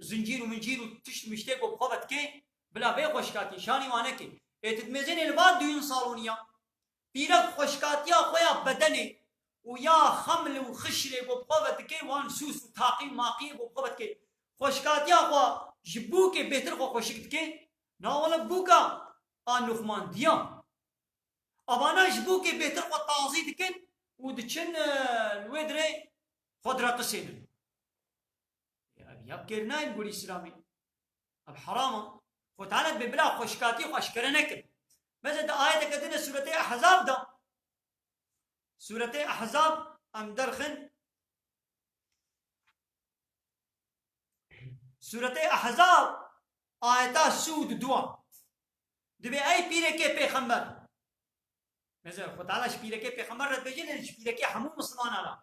zincîr û mincîr û tişt miştê ku bi xwe ve dikê, bila vê xweşikatiyê şanî wan nekê. Ê tu dimêzênê li va duyun saloniya. Pîrek xweşikatiya xwe ya bedenê û ya xeml û xişrê ku bi xwe ve dikê, wan sûs û taqî û maqiyê ku bi xwe ve dikê. Xweşikatiya xwe ji bûkê bêhtir xwe xweşik dikê. Na wele bûka a nuxmandiya. Avana ji bûkê bêhtir xwe tazî dikin û diçin, e, li wê dirê xwe direqisênin. Ya, ev ya kêr nayên gorî Îslamê. Ev heram e. Xwe Teala dibê bila xweşikatiyê xwe eşkere nekin. Mesela di ayeteke din e Sûretê Ehzab de. Sûretê Ehzab em derxin. Sûretê Ehzab ayeta sî û du a. Dibê ey pîrekê pêxember. Mesela Xwe Teala ji pîrekê pêxember re dibêje, lê ji pîrekê hemû misilmanan re.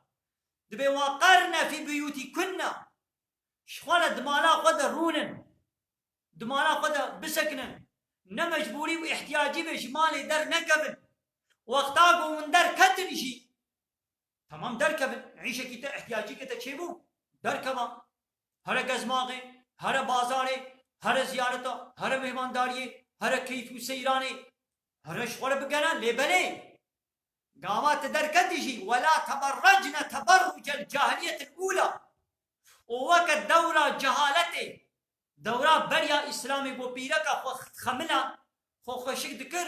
Dibê, "Wa qerne fî buyûtîkunne." Ji xwe re di mala xwe de rûnin. Di mala xwe de bisekinin. Ne mecbûrî û ihtiyacî be ji malê dernekevin. Wexta ku hûn derketin jî, temam derkevin. Îşekî te, ihtiyacîkê te çêbû, derkeva. Here gezmaxê, here bazarê, here ziyareta, here mêvandariyê, here keyf û seyranê. Here ji xwe re bigere, lê belê. Gava tu derketî jî, "Wela teberrecne teberrucel cahiliyetil ula." Û weke dewra cehaletê, dewra beriya Îslamê ku pîreka xwe xemila, xwe xweşik dikir,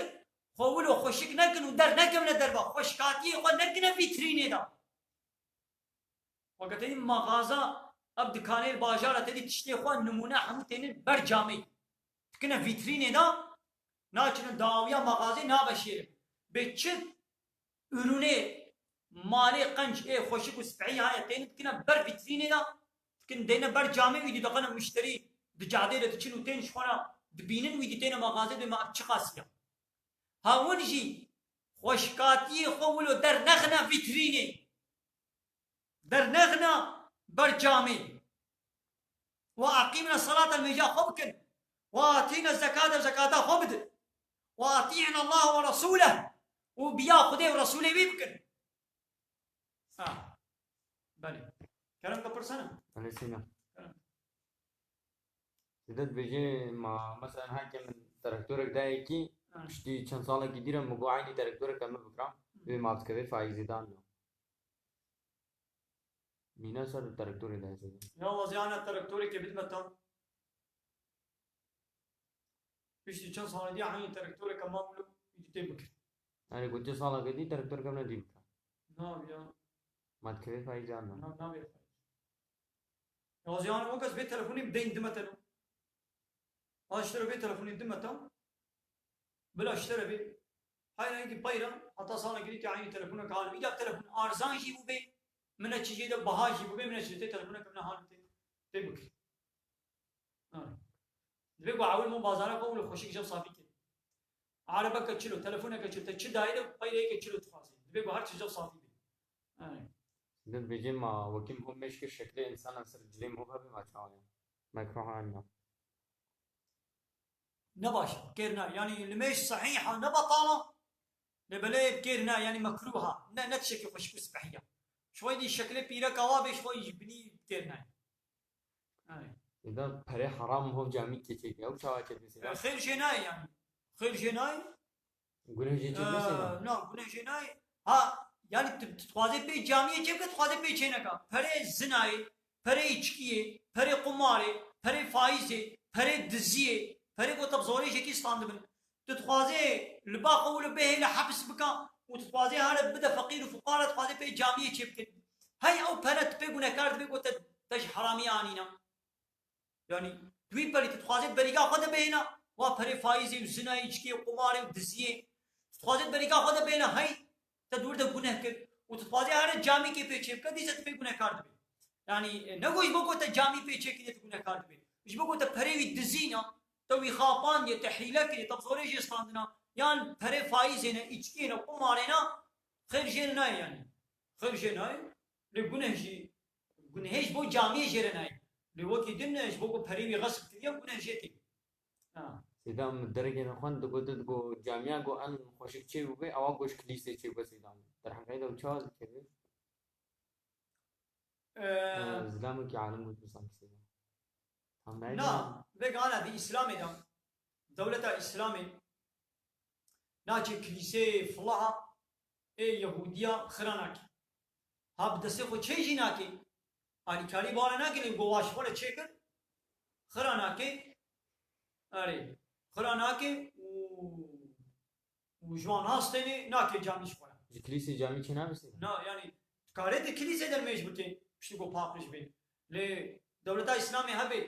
xwe wilo xweşik nekin û dernekevine derve, xweşikatiyê xwe nekine vîtrînê de. Weke te dî mexaza, ev dikanê li bajara te dî tiştê xwe nimûne hemû tênin ber camê. Dikine vîtrînê de, naçine dawiya mexazê nabe şêrin. Bê çi ürünê malê qenc ê xweşik û spehî haya tênin dikine ber vîtrînê de, dikin deyne ber camê wî dî dixine muşterî di cadê de diçin û tên ji xwe re dibînin wî dî têne mexazê dê me ev çiqas ya. Ha hûn jî xweşikatiyê xwe wilo dernexine vîtrînê. Dernexine ber camê. Ve eqîmne selate, nûêja xwe bikin. Ve atîne zekate, zekata xwe bidin. Ve atî'ne Allah ve Resûleh. Û biya Xwedê û Resûlê wî bikin. Ha. Belê. Kerem, te pirsene? Belê, Sîna. Kerem. Dide dibêje, ma, mesela, heke min traktorek da yekî, Ha. Piştî çend salekî dî re min got, "Eynî traktoreke min bikira." Hı. Wê ma dikeve faîzê dan ya. Mîna ser traktorê de hesabê. Ya waziyana traktorê ke bidme tam. Piştî çend salê diye eynî traktoreke ma wilo îdî tê bikir. Yani gotiye saleke dî traktoreke min dî bikira. Nav ya. Ma dikeve faîzê dan ya. Nav, nav ya. Ya waziyana o kes vê telefonê bi deyn dime te no. Ha, ji te re vê telefonê dime tam. Bila ji te re bê. Heyra êdî peyra, heta sala girî te eynî telefoneke halo. Îda telefon arzan jî bûbê, min e çi jê de baha jî bûbê, min e çi tê telefoneke min e halo tê, tê bikir. Ha. Divê ku ewil min bazara xwe wilo xweşik jew safî kir. Erebeke çilo, telefoneke çilo, te çi dayê de peyreyeke çilo dixwazê. Divê ku her çi jew safî bê. Ha. Dibêjin ma wekî min hov mêş kir şeklê însanan ser cilê min hov hebe ma çawa ye. Mekruh aniya. Ne baş, kêr ne. Yani limêj sehîh a, ne betal a. Lê belê kêr ne, yani mekruh a. Ne, ne tiştekî xweşik û spehî ya. Ji xwe dî şeklê pîrek awa bê, ji xwe ji binî kêr ne. Yani. Êda perê heram hov camî keçê ke, ew çawa çê dibê sêda? Xêr jê nayê yani. Xêr jê nayê. Guneh jê çê dibê sêda? Ee, na, guneh jê nayê. Ha, yani tu, tu dixwazê pê camiyê çê bike, tu dixwazê pê çê neka. Perê zinayê, perê içkiyê, perê qumarê, perê faîzê, perê diziyê, perê ku te bi zorê jekî standibin. Tu dixwazê li ba xwe wilo bihêle hepis bika û tu dixwazê here bide feqîr û fuqara, dixwazê pê camiyê çê bikin. Hey ew pere tu pê gunehkar dibê ku te, te ji heramiyê anîna. Yani tu wî perî tu dixwazê berîga xwe de bihêna, wa perê faîzê û zinayê, içkiyê, qumarê û diziyê. Tu dixwazê berîga xwe de bihêna, hey te dûr de guneh kir. Û tu dixwazê here camîkê pê çê bike, dîse tu pê gunehkar dibê. Yanî, e, ne ku ji bo ku te camî pê çêkiriye tu gunehkar dibî. Ji bo ku te perê wî dizîna, te wî xapandiye, te hîle kiriye, te bi zorê jê standina, yan perê faîzê ne, îçkiyê ne, qumarê ne, xêr jê re nayê yanî. Xêr jê nayê. Lê guneh jî, gunehê ji bo camiyê jê re nayê. Lê wekî din ne, ji bo ku perê wî xesp kiriye, guneh jê tê. Ha. Seyda min derekê xwend, digot, digot camiya ku en xweşik çê bûbe, ewa ku ji kilîsê çê bûbe Seyda min. Derheqê de çawa dikeve? Ee, Ee, zilamekî alim got sanki Seyda. Tam neydi? Na, vegana di Îslamê de, dewleta Îslamê naçe kilîsê filaha ê Yehûdiya xira nake. Ha bi destê xwe çê jî nake. Alîkarî bi wan re nake, lê go wa ji xwe re çêkir, xira nake. Erê, xira nake û, û ji wan nastêne, nake camî ji xwe re. Ji kilîsê camî çê nabe Seyda? Na, yanî, dikarê tu kilîsê dermêj bike, piştî ku paqij bê. Lê dewleta Îslamê hebe,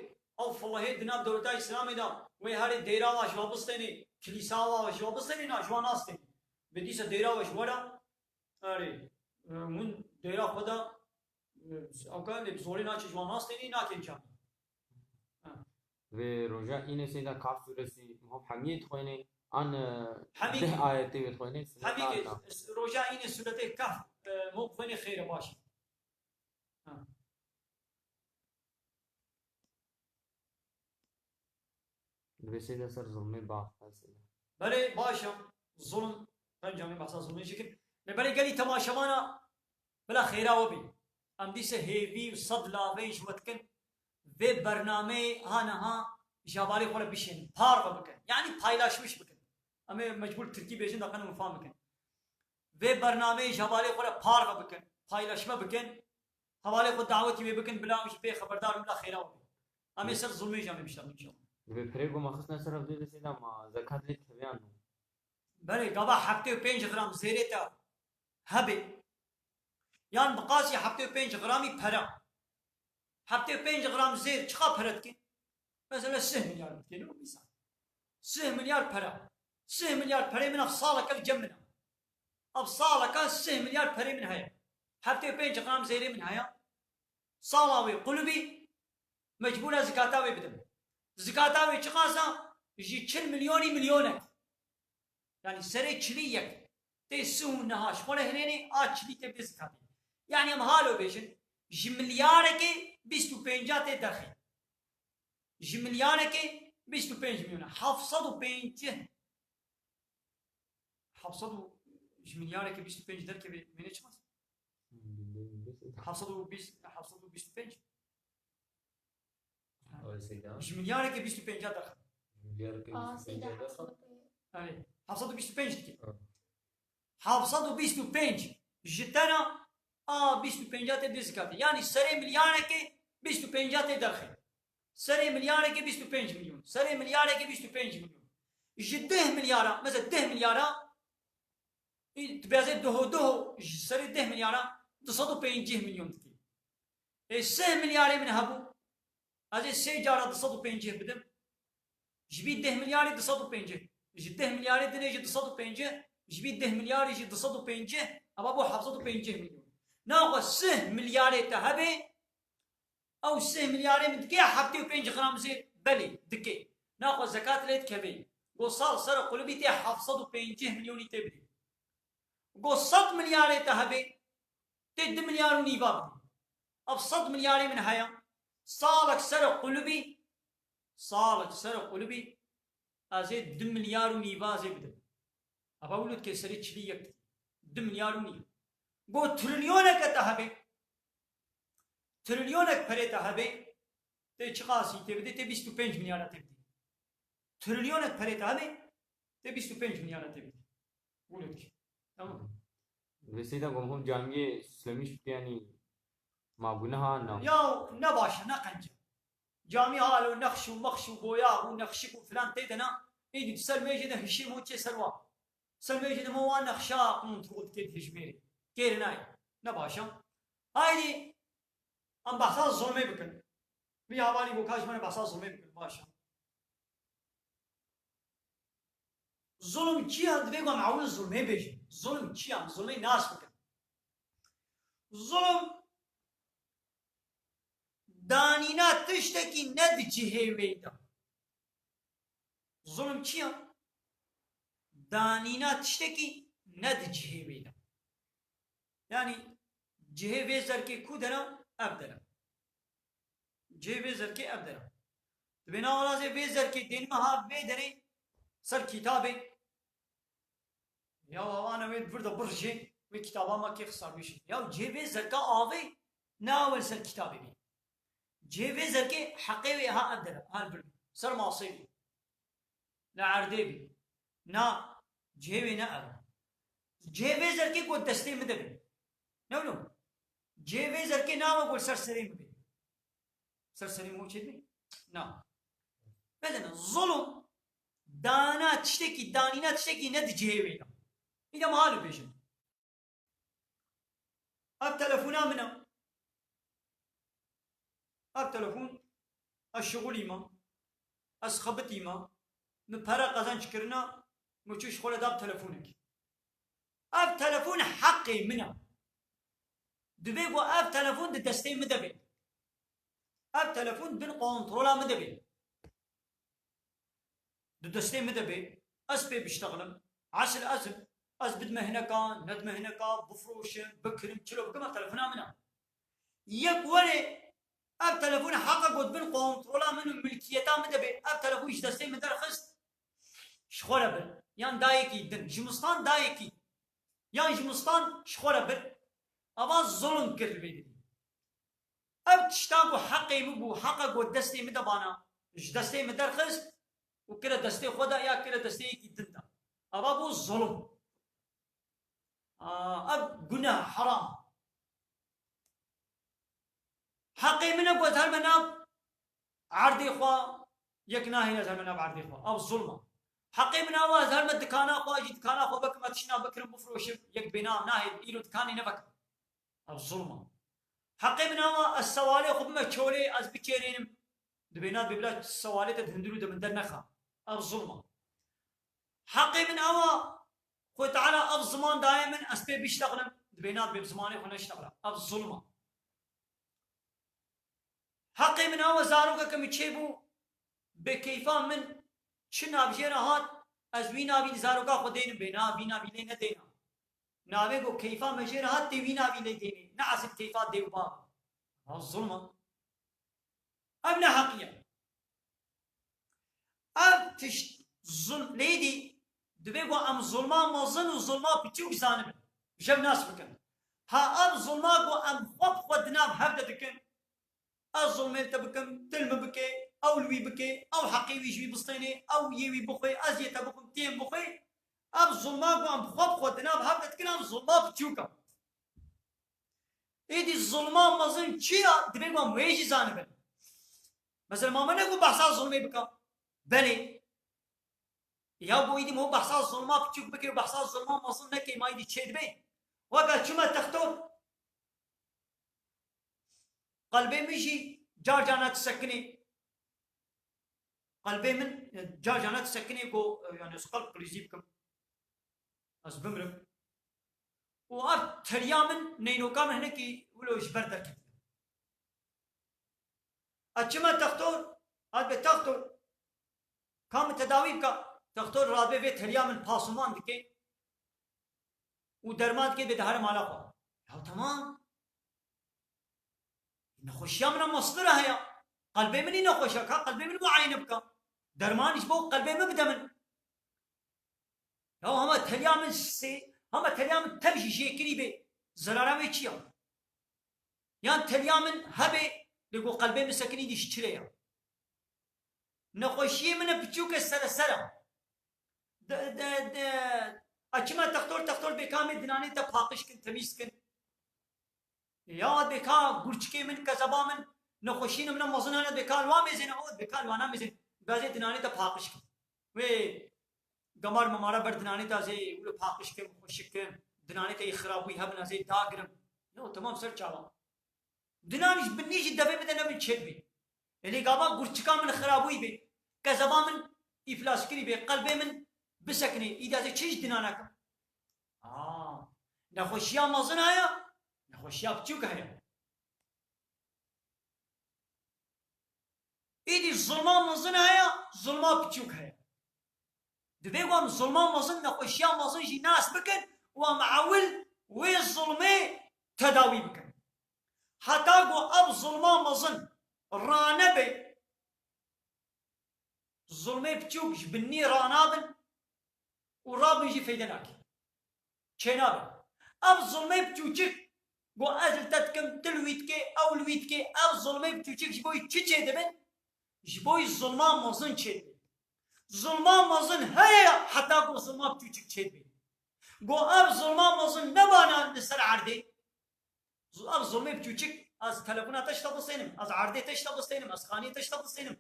ew filihê di nav dewleta Îslamê de, wê herê dêra wa ji wa bistêne, kilîsa wa ji wa bistêne, na, ji wan nastêne. Vê dîsa dêra we ji we re, erê, e, hûn dêra xwe de, e, ew ka lê bi zorê naçe ji wan nastênî, nakin camî. Ha. Vê roja înê Seyda Kaf suresî hop hemiyê dixwênê, an, e, Hemî deh ayetê wê dixwênê, Hemî sunet ke, roja înê suretê Kaf, e, hop xwênê xêr e, baş e. Ha. Dibê Seyda ser zulmê baxwe Seyda. Belê, baş e. Zulm, pencamê behsa zulmê jî kir. Lê belê gelî temaşevana bila xêra we bê. Em dîse hêvî û sed lavên ji we dikin. Vê bernameyê ha niha ji hevalê xwe re bişênin. Parve bikin. Yanî paylaşmiş bikin. Em ê mecbûr tirkî bêjin, da qenim fam bikin. Vê bernameyê ji hevalê xwe re parve bikin. Paylaşme bikin. Hevalê xwe dawetî wê bikin, bila ew jî pê xeberdar bin, bila xêra we bê. Em ê ser zulmê jî em ê biştexin înşallah. Divê pirê ku me xistine ser ev dê destê de ma zekat lê dikeve yan na? Belê, gava heftê û pênc gram zêrê te hebe. Yan bi qasî heftê û pênc gramî pere. Heftê û pênc gram zêr çiqa pere dike? Mesela sih milyar dike, ne mîsal. Sih milyar pere. Sih milyar perê min ev saleke li cem min e. Ev saleke sih milyar perê min heye. Heftê û pênc gram zêrê min heye. Sala wê qulibî, mecbûr e zikata wê bidim. Zikata wê çiqas e? Ji çil milyonî milyonek. Yanî serê çilî yek tê sih û neha ji xwe re hirênê, a çilî tê bê zikatê. Yanî em halo bêjin, ji milyarekê bîst û pênca tê derxê. Ji milyarekê bîst û pênc milyon e. Heft sed û pêncî. Heft sed û, ji milyarekê bîst û pênc derkeve, mene çiqas? Heft sed û bîst, heft sed û bîst û pênc. Ew Seyda. Ji milyarekê bîst û pênca derxin. Ji milyarekê Aa, bîst û pênca Seyda derxin. Heft sed û pênc. Erê, heft sed û bîst û pênc dike. Ha. Heft sed û bîst û pênc ji te re a bîst û pênca tê bê zikatê. Yanî serê milyarekê bîst û pênca tê derxê. Serê milyarekê bîst û pênc milyon. Serê milyarekê bîst û pênc milyon. Ji deh milyara, mesela deh milyara, î, dibêze doho doho ji serê deh milyara du sed û pêncî milyon dike. Ê sih milyarê min hebû, ez ê sê cara du sed û pêncî bidim. Ji bî deh milyarê du sed û pêncî. Ji deh milyarê dinê jî du sed û pêncî, ji bî deh milyarê jî du sed û pêncî, eva bû heft sed û pêncî milyon. Naxwe sih milyarê te hebe, ew sih milyarê min dike heftê û pênc gram zêr, belê, dike. Naxwe zekat lê dikeve. Go sal ser qulibî tê heft sed û pêncî milyonî tê bidî. Go sed milyarê te hebe, tê du milyar û nîva bidî. Ev sed milyarê min heye. Salek ser qulibî, salek ser qulibî, ez ê du milyar û nîva ez ê bidim. Eva wilo dike serê çilî yek dike. Du milyar û nîv. Go trilyoneke te hebe. Trilyonek perê te hebe. Tê çiqasî tê bidî? Tê bîst û pênc milyara tê bidî. Trilyonek perê te hebe. Tê bîst û pênc milyara tê bidî. Wilo dike. Tamam. Vê Seyda, gom hov camiyê süslemiş bike, yanî ma guneha na. Ya ne baş e, ne qenc e. Camî halo nexş û mexş û boya û nexşik û filan tê de ne. Êdî tu ser mêjê de hişê mo çê ser wa. Ser mêjê de mo wa nexşa kontrol dike, dihişmêrê. Kêr nayê. Ne baş e. Haydî em behsa zulmê bikin. Vî hevalî bo ka ji me re behsa zulmê bikin. Baş e. Zulm çi ye? Divê ku em ewil zulmê bêjin. Zulm çi ye? Em zulmê nas bikin. Zulm danîna tiştekî ne di cihê wê de. Zulm çi ya? Danîna tiştekî ne di cihê wê de. Yanî cihê vê zerkê ku dera, ev dera. Cihê vê zerkê ev dera. Dibê na walazê vê zerkê dênime ha vê derê ser kitabê. Ya awana wê vir de birjê, wê kitaba ma kê xisar bişî. Ya cihê vê zerka avê ne awel ser kitabê bî. Cihê vê zerkê heqê wê ha ev dera, ha li vir. Ser masê bî. Li erdê bî. Na, cihê wê ne ev. Cihê vê zerkê ku destê min de bê. Ne wilo? Cihê vê zerkê nawe ku li ser serê min bê. Ser serê min çê dibê? Na. Bedene, zulm, dana tiştekî, danîna tiştekî ne di cihê wê de. Îde ma halo bêjin. Ev telefona min e. Ev telefon, ez şixulî me. Ez xebitî me. Min pere qezenc kirina, min çû ji xwe re da bi telefonekî. Ev telefon heqê min e. Divê ku ev telefon di destê min de be. Ev telefon bin kontrola min de be. Di destê min de bê, ez pê biştexilim. Esil ez im. Ez bidime hineka, nedime hineka, bifroşim, bikirim, çilo bikim, ev telefona min e. Yek were ev telefon heqa got bin kontrola min û milkiyeta min de bê, ev telefon ji destê min derxist, ji xwe re bir. Yan dayekî din, ji mistan dayekî. Yan ji mistan ji xwe re bir. Ava zulm kir li vê dilî. Ev tişta ku heqê min bû, heqa ku destê min de bana, ji destê min derxist û kire destê xwe de ya kire destê yekî din de. Eva bû zulm. Aa, ev guneh, heram. Heqê min e ku ez herme nav erdê xwe, yek nahêle ez herme nav erdê xwe. Ev zulm e. Heqê min ew e ez herme dikana xwe, jî dikana xwe bikim, ez tiştna bikirim, bifroşim, yek bêna nahêl, îro dikanê nevekim. Ev zulm e. Heqê min ew e ez sewalê xwe bime çolê, ez bikêrênim. Dibê na dibê bila sewalê te di hundirû de min dernexa. Ev zulm e. Heqê min ew e Xwê Teala ev ziman daye min, ez pê biştexilim. Dibê na dibê bi zimanê xwe neştexila. Ev zulm e. Heqê min ew e zarokeke min çêbû, bi keyfa min çi navjê re hat, ez wî navî li zaroka xwe dênim bê, na vî navî lê nedêna. Navê ku keyfa me jê re hat tê wî navî lê dênê. Ne esil keyfa dê û bav. Ha, zulm e. Ev ne heqî ye. Ev tişt zulm lê dî, divê ku em zulma mezin û zulma piçûk zanibin. Ji hev nas bikin. Ha ev zulma ku em xwe bi xwe di nav hev de dikin, ez zulmê li te bikim, tu li min bikê, ew li wî bikê, ew heqê wî ji wî bistênê, ew yê wî bixwê, ez yê te bixwim, tu yê min bixwê. Ev zulma ku em xwe bi xwe di nav hev de dikin, ev zulma piçûk e. Êdî zulma mezin çi ya? Divê ku em wê jî zanibin. Mesela, ma me negot behsa zulmê bike. Belê. Ya ku êdî me behsa zulma piçûk bike, behsa zulma mezin neke, ma êdî çê dibe. Weke çime textor. Qelbê min jî car car nedisekinê. Qelbê min, e, car car nedisekinê ku, e, yani ez qelb krîzî bikim. Ez bimrim. Û ev teliya min, neynoka min hinekî wilo ji ber derketiye. Ez çime textor, ez bê textor, ka min tedawî bike, textor radibê vê teliya min pasuman dike û derman dike, bê dihere mala xwe. Ya temam. Nexweşiya min a mastira heye. Qelbê min î nexweş e, ka qelbê min muayene bike. Derman ji bo qelbê min bide min. Ya hema teliya min sê, hema teliya min tev jî jêkirî bê, zerara wê çi ya? Yan teliya min hebe, lê ku qelbê min sekinî dî ji çi re ya? Nexweşiyê min e piçûke sereser e. De, de, de, a çima textor, textor bê ka me dinanê te paqij kin, temîz kin. Ya bê ka gurçikê min, kezeba min, nexweşiyê min a mezin hene, bê ka li wan mêzêne, o bê ka li wana mêzêne. Gazê dinanê te paqij kin. Wê gemar memara ber dinanê te zê wilo paqij kin, xweşik kin. Dinanê te yê xirabûyî hebin, ez ê dagirim. Yo, temam ser çawa. Dinan ji binî jî devê min de ne min çêdibî. Lê gava gurçika min xirabûyî bê, kezeba min îflaskirî bê, qelbê min bisekinê, îda ez ê çi ji dinan nekim? Aa, nexweşiya mezin heye, nexweşiya piçûk heye. Êdî zulma mezin heye, zulma piçûk heye. Divê ku em zulma mezin, nexweşiya mezin jî nas bikin û em ewil wê zulmê tedawî bikin. Heta ku ev zulma mezin ranebe, zulmê piçûk ji binî ranabin û rabin jî feyde nake. Çênabe. Ev zulmê piçûçik, ku ez li te dikim, tu li wî dikê, ew li wî dikê, ev zulmê piçûçik ji bo çi çêdibin? Ji bo zulma mezin çêdibin. Zulma mezin heye heta ku zulma piçûçik çêdibin. Ku ev zulma mezin nebana li ser erdê. Zu-, ev zulmê piçûçik, ez telefona te ji te bistênim, ez erdê te ji te bistênim, ez xaniyê te ji te bistênim,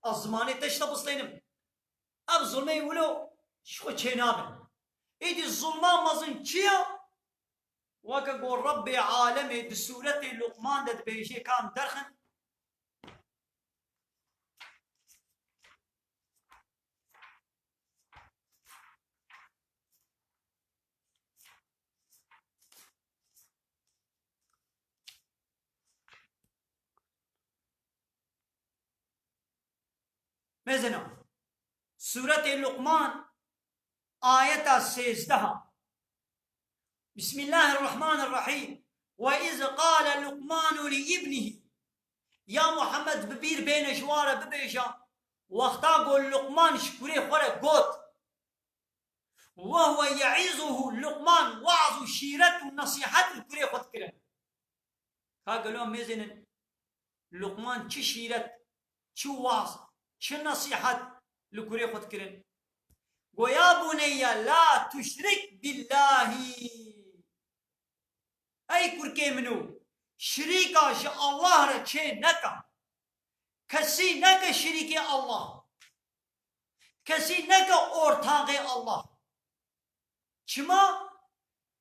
ez zimanê te ji te bistênim. Ev zulmê wilo ji xwe çênabin. Êdî zulma mezin çi ye? Weke ku Rebbê alemê di sûretê Luqman de dibêje, ka em derxin. Mêzina. Sûretê Luqman, ayeta sêzdeh. Bismillahirrahmanirrahîm. Ve iz qale Luqmanu li ibnihi. Ya Muhammed, bi bîr bêne, ji wan re bibêje, wexta ku Luqman ji kurê xwe re got, Ve huve ye'izuhu, Luqman weaz û şîret û nesîhet li kurê xwe dikirin. Ka gelo em mêzênin, Luqman çi şîret, çi weaz, çi nesîhet li kurê xwe dikirin. Go, ya buneyye la tuşrik billahî. Ey kurkê min o, şirîka ji Allah re çê neke. Kesî neke şirîkê Allah. Kesî neke ortaxê Allah. Çima?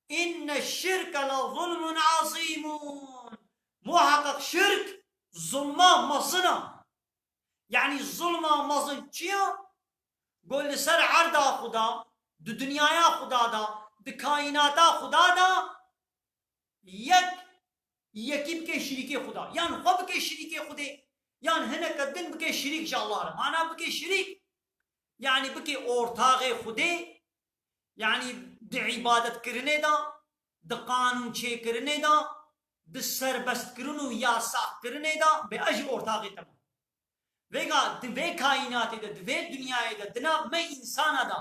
İnne şirke le zulmun azîmun. Muhakkak şirk zulma mezin e. Yanî zulma mezin çi ye? Go li ser erda Xuda, di dinyaya Xuda de, di kaînata Xuda de yek, yekî bike şirîkê Xuda. Yan xwe bike şirîkê Xudê, yan hineke din bike şirîk ji Allah re. Mana bike şirîk, yanî bike ortaxê Xudê, yanî di îbadetkirinê de, di qanûn çêkirinê de, di serbestkirin û yasaqkirinê de bê ez jî ortaxê te bim. Vêga di vê kaînatê de, di vê dinyayê de, di nav me însana de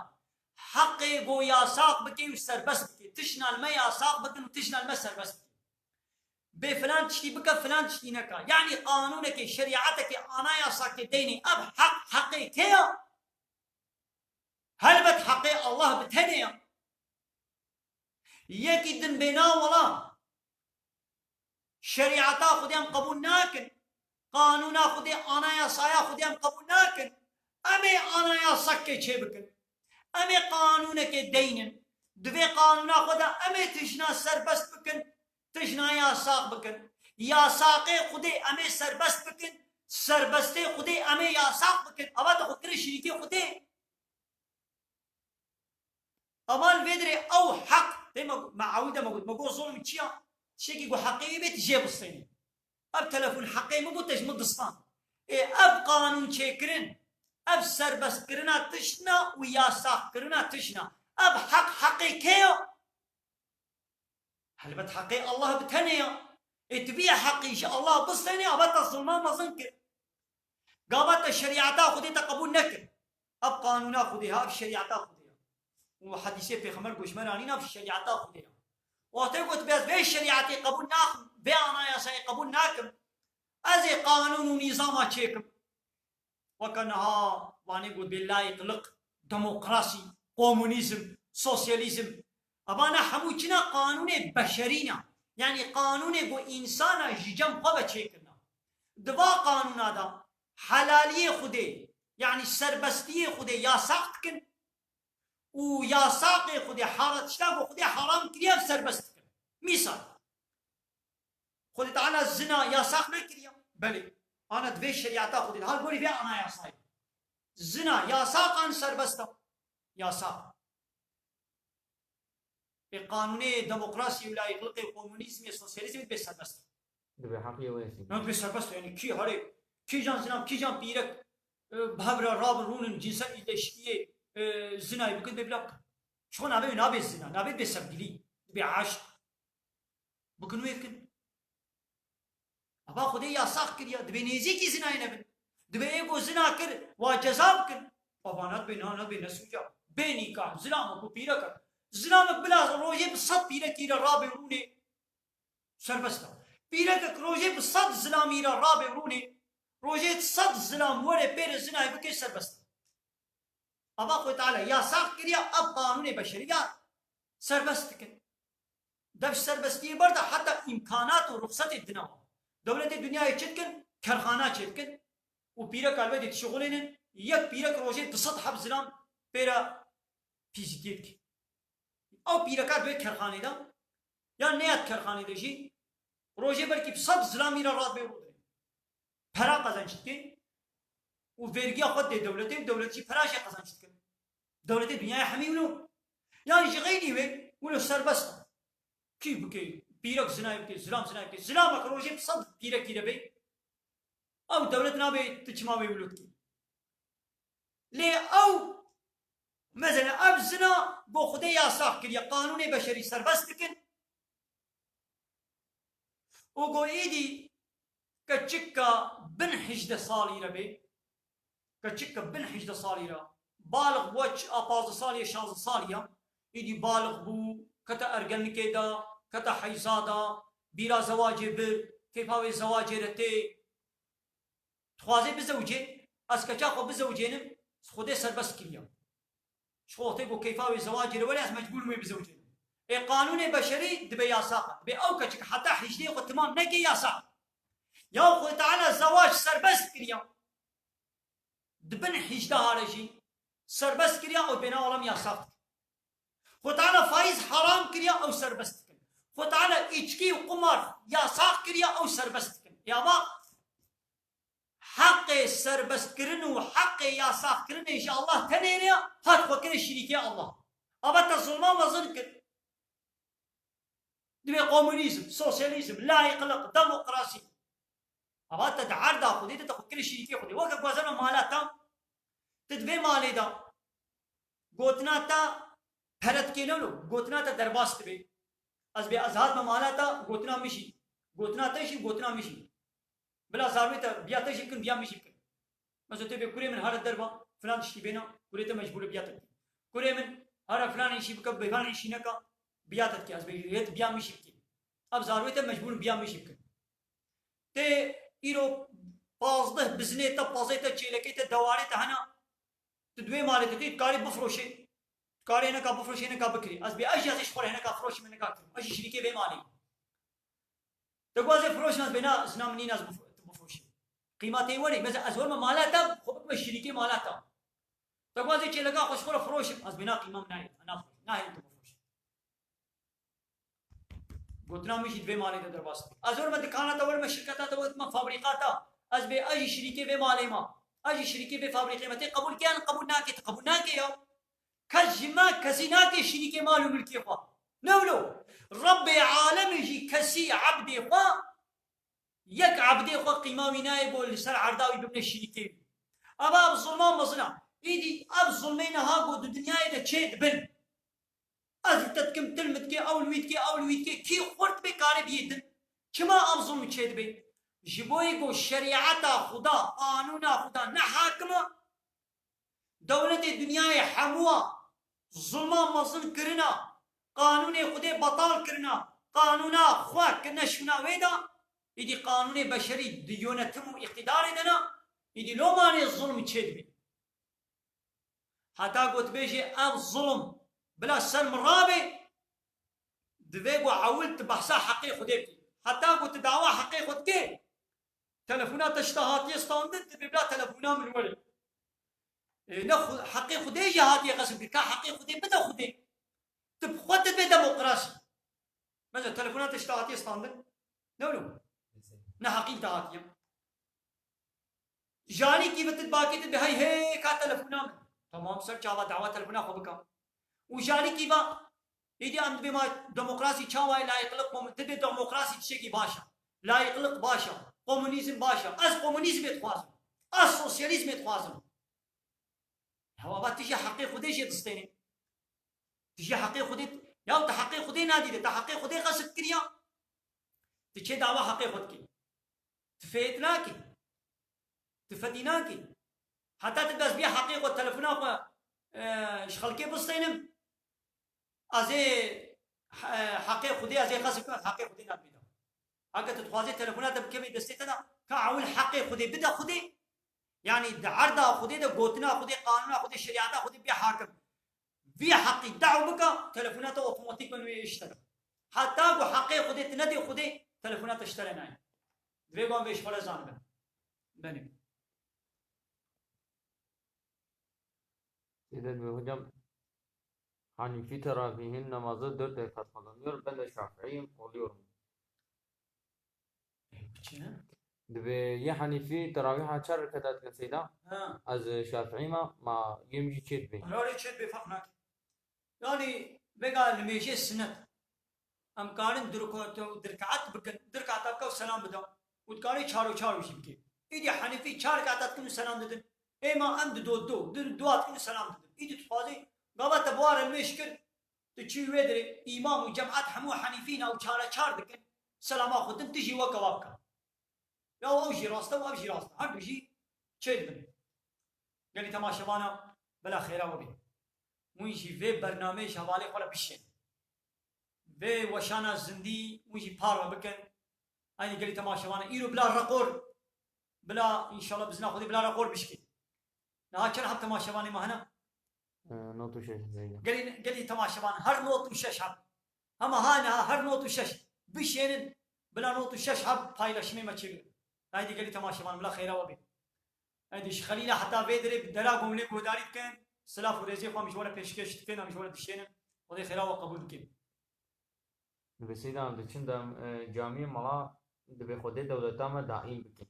heqê go yasaq bike û serbest bike. Tişna li me yasaq bikin û tişna li me serbest bike. Bê filan tiştî bike, filan tiştî neke. Yanî qanûnekê, şerîetekê, anayasakê deynê, ev heq, heqê kê ye? Helbet heqê Allah bi tenê ye. Yekî din bê na wela. Şerîeta Xwedê em qebûl nakin. Qanûna Xwedê, anayasaya Xwedê em qebûl nakin. Em ê anayasakê çê bikin. Em ê qanûnekê deynin. Di vê qanûna xwe de em ê tijna serbest bikin, tijna yasaq bikin. Yasaqê Xwedê em ê serbest bikin, serbestê Xwedê em ê yasaq bikin. Ava te xwe kire şirîkê Xwedê. Ama li vê dirê ew heq, tê me, me ewî de me got, me got, zulm çi ya? Tiştekî ku heqê wî bê, tu jê bistênî. Ev telefon heqê min bû, te ji min distan. Ê, ev qanûn çêkirin, ev serbestkirina tişt na û yasaqkirina tişt na. Ev heq, heqê kê ya? Helbet heqê Allah bi tenê ya. Ê, tu vî heqî ji Allah bistênê, ava te zulma mezin kir. Gava te şerîeta Xwedê te qebûl nekir. Ev qanûna Xwedê ha, ev şerîeta Xwedê ya. Û hedîsê Pêxember goşmera nîna, ev şerîeta Xwedê ya. Wextê ku tu bê ez vê şerîetê qebûl nakim, vê anayasayê qebûl nakim, ez ê qanûn û nîzama çêkim. Weke niha vanê got bê layîqlik, demokrasî, komunîzm, sosyalîzm. Evana hemû çina qanûnê beşerî ne. Yanî qanûnê ku însana ji cem xwe ve çêkirina. Di va qanûna de helaliyê Xwedê, yanî serbestiyê Xwedê yasaq dikin û yasaqê Xwedê, hara-, tişta ku Xwedê haram kiriye, ev serbest dikin. Mîsal, Xwedê Teala zina yasaq nekiriye? Belê. Ana di vê şerîeta Xwedê de, ha gorî vê anayasayê. Zina yasaq an serbest e? Yasaq. Ê qanûnê demokrasî û layîqliqê, komunîzmê, sosyalîzmê dibê serbest. Dibê heqê wê sî. Dibê serbest, yanî kî herê, kîjan zilam, kîjan pîrek, e, bi hev re rabin rûnin cinsel îldeştiyê, e, zinayê bikin, dibê bila bikin. Ji xwe navê wê nabe zina, nabê dibê sevgilî, dibê eşq. Bikin wê bikin. Ava Xwedê yasax kiriye, dibê nêzîkî zinayê nebin. Dibê ê ku zina kir, wa ceza bikin. Ava na dibê, na, na dibê ne sûc e. Bê nîkah, zilamek û pîrekek. Zilamek bila rojê bi sed pîrekî re rabê rûnê serbest e. Pîrekek rojê bi sed zilamî re rabê rûnê, rojê sed zilam were pê re zinayê bike serbest e. Ava Xwedê Teala yasax kiriye, ev qanûnê beşerî ya serbest dikin. Dev serbestiyê ber de heta îmkanat û ruxsetê dine wan. Dewletê dinyayê çi dikin? Kerxana çêdikin û pîrek helbetê dişixulênin, yek pîrek rojê du sed heb zilam pê re fîzîkî dikin. Ew pîreka dibê kerxanê de, yan neyat kerxanê de jî, rojê belkî bi sed zilamî re radibê û rûdinê. Pera qezenc dike û vergiya xwe dê dewletê û dewlet jî pera jê qezenc dike. Dewletê dinyayê hemî wilo. Yan ji xeynî wê wilo serbest e. Kî bike, pîrek zinayê bike, zilam zinayê bike. Zilamek rojê bi sed pîrekî re bê. Ew dewlet nabê tu çima wê wilo dikî. Lê ew, mesela ev zina go Xwedê yasax kiriye, qanûnê beşerî serbest dikin. Û go êdî keçika bin hejdeh salî re bê, keçika bin hejdeh salî re, balix bû, a pazdeh salî ye, şazdeh salî ye, êdî balix bû, kete ergenikê de, kete heyza de, bîra zewacê bir, keyfa wê zewacê re tê. Dixwaze bizewicê, ez keça xwe bizewicênim, Xwedê serbest kiriye. Ji xwe wextê ku keyfa wê zewacê re were, ez mecbûr im wê bizewicênim. Ê qanûnê beşerî dibe yasax e. Dibe ew keçik heta hejdê xwe timam neke yasax e. Ya Xwedê Teala zewac serbest kiriye. Di bin hejdeha re jî serbest kiriye, ew bêna alam yasax dikin. Xwedê Teala faiz haram kiriye, ew serbest dikin. Xwedê Teala îçkî û qumar yasax kiriye, ew serbest dikin. Ya va heqê serbestkirin û heqê yasaxkirinê ji Allah tenê re ya, hat xwe kire şirîkê Allah. Ava te zulma mezin kir. Divê komunîzm, sosyalîzm, layîqliq, demokrasî. Ava te di erda Xwedê de te xwe kire şirîkê Xwedê. Weke ku ez hema mala te, tu di vê malê de gotina te pere dikê, ne wilo, gotina te derbas dibe. Ez bê ez hatime mala te, gotina min jî. Gotina te jî, gotina min jî. Bila zarokê te biya te jî bikin, biya min jî bikin. Mesela tê bê kurê min here derva, filan tiştî bêna, kurê te mecbûr e biya te bike. Kurê min here filan îşî bike, bê filan îşî neka, biya te dike. Ez bê hêt biya min jî bike. Ev zarokê te mecbûr in biya min jî bikin. Tê îro pazdeh bizinê te, pazê te, çêlekê te, dewarê te hene. Tu di wê malê de tê, tu karê bifroşê. Tu karê hineka bifroşê, hineka bikirî. Ez bê ez jî ez ê ji xwe re hineka firoşim, hineka kirim. Ez jî şirîkê vê malê. Te ku ez ê firoşim, ez bê na zina min nîn ez bif-, tu bifroşî. Qîma tê werî. Mesela ez werme mala te, xwe bikime şirîkê mala te. Te ku ez ê çêleka xwe ji xwe re firoşim, ez bê na qîma min nayê. Ez nafiroşim. Nahêlim tu bifroşî. Gotina min jî di vê malê de derbas dike. Ez werme dikana te, werme şirketa te, werme fabrîka te. Ez bê ez jî şirîkê vê malê ma. Ez jî şirîkê vê fabrîkê me. Tê qebûl ke yan qebûl nake? Tu qebûl nake ya. Kes ji me kesî nake şirîkê mal û milkê xwe. Ne wilo. Rebbê alemê jî kesî ebdê xwe, yek ebdê xwe qîma wî nayê ku li ser erda wî bibine şirîkê wî. Eva ev zulma mezin a. Îdî ev zulmê niha ku di dinyayê de çê dibin. Ez li te dikim, tu li min dikê, ew li wî dikê, ew li wî dikê. Kî xurt bê karê biyê din? Çima ev zulm çê dibe? Ji bo yê ku şerîeta Xuda, qanûna Xuda ne hakim e, dewletê dinyayê hemû a zulma mezin kirina, qanûnê Xwedê betal kirina, qanûna xwe kirine şûna wê de, îdî qanûnê beşerî di yönetim û îqtîdarê de ne, îdî lomanê zulm çê dibe. Heta ku tu bêjî ev zulm bila ser min rabe, divê ku ewil tu behsa heqê Xwedê bikî. Heta ku tu dawa heqê xwe dikê, telefona te ji te hatiye standin, tu bê bila telefona min were. Ê, ne xwe-, heqê Xwedê jî hatiye xesim kir. Ka heqê Xwedê bide Xwedê. Tu bi xwe tu dibê demokrasî. Mesela telefona te ji te hatiye standin. Ne wilo? Ne heqî te hatiye. Jalîkî bi tu dibakê tu dibê hey hey ka telefona min. Tamam, ser çava dawa telefona xwe bika. Û jalîkî va, îdî em dibê ma demokrasî çawa ye, layîqliq, komu-, dibê demokrasî tiştekî baş e. Layîqliq baş e. Komunîzm baş e. Ez komunîzmê dixwazim. Ez sosyalîzmê dixwazim. Hewa va tu jî heqê Xwedê jê distênî. Tu jî heqê Xwedê, ya tu heqê Xwedê nadî de, tu heqê Xwedê xesp kiriya. Tu çê dawa heqê xwe dikî. Tu fêt nakî. Tu fedî nakî. Heta tu bes bî heqê xwe, telefona xwe, e, ji xelkê bistênim. Ez ê he-, heqê Xwedê, ez ê xesp kim, ez heqê Xwedê nadibî da. Heke tu dixwazî telefona te bikevê destê te de, ka ewil heqê Xwedê bide Xwedê. Yanî di erda Xwedê de gotina Xwedê, qanûna Xwedê, şerîeta Xwedê bê hakim. Vî heqî daw bika, telefona te otomatîk ben wê ji te de. Heta ku heqê Xwedê tu nedê Xwedê, telefona te ji te re nayê. Divê wan vê ji xwe re zanibin. Benê. Seyda dibe, hocam, Hanifi teravihin namazı dört rekat kazanıyor. Ben de Şafiiyim, oluyor mu? E, biçi ne? Dibe, yê Hanifi teraviha çar rekata dikin Seyda. Ha. Ez Şafiî ma, ma yê min jî çê dibe. Herhalê çê dibe, ferq nake. Yanî, vêga nimêjê sinet. Em karin du reko-, du rekaat bikin, du rekaata bike û selam bide. Û dikarî çar û çar jî bike. Îdî Henîfî çar rekaata dikin û selam didin. Êma em di do, do, di dua dikin û selam didin. Îdî tu dixwazî gava te bi wan re nimêj kir, tu çûyî wê derê, îmam û cemaet hemû Henîfî ne û çare çar dikin, selama xwe din, tu jî weke wa bike. Ya ew jî rast e û ev jî rast e. Her du jî çêdibin. Gelî temaşevana bila xêra we bê. Hûn jî vê bernameyê ji hevalê xwe re bişên. Vê weşana zindî hûn jî parve bikin. Eynî gelî temaşevana îro bila rekor, bila înşallah bizina Xwedê bila rekor bişkê. Niha çend heb temaşevanê me hene? E, nod û şeş Zeyda. Gelî, gelî temaşevan her nod û şeş heb. Hema ha niha her nod û şeş bişênin, bila nod û şeş heb paylaşimê me çêbin. Haydi gelî temaşevan, bila xêra we bê. Haydi ji Xelîla heta vê derê bi dera gomlê guhdarî dikin. Silav û rêzê xwe em ji we re pêşkêş dikin, em ji we re dişênin. Xwedê xêra we qebûl bikin. Dibe Seyda, em diçin de, e, camiyê mala, dibe Xwedê dewleta me daîm bikin.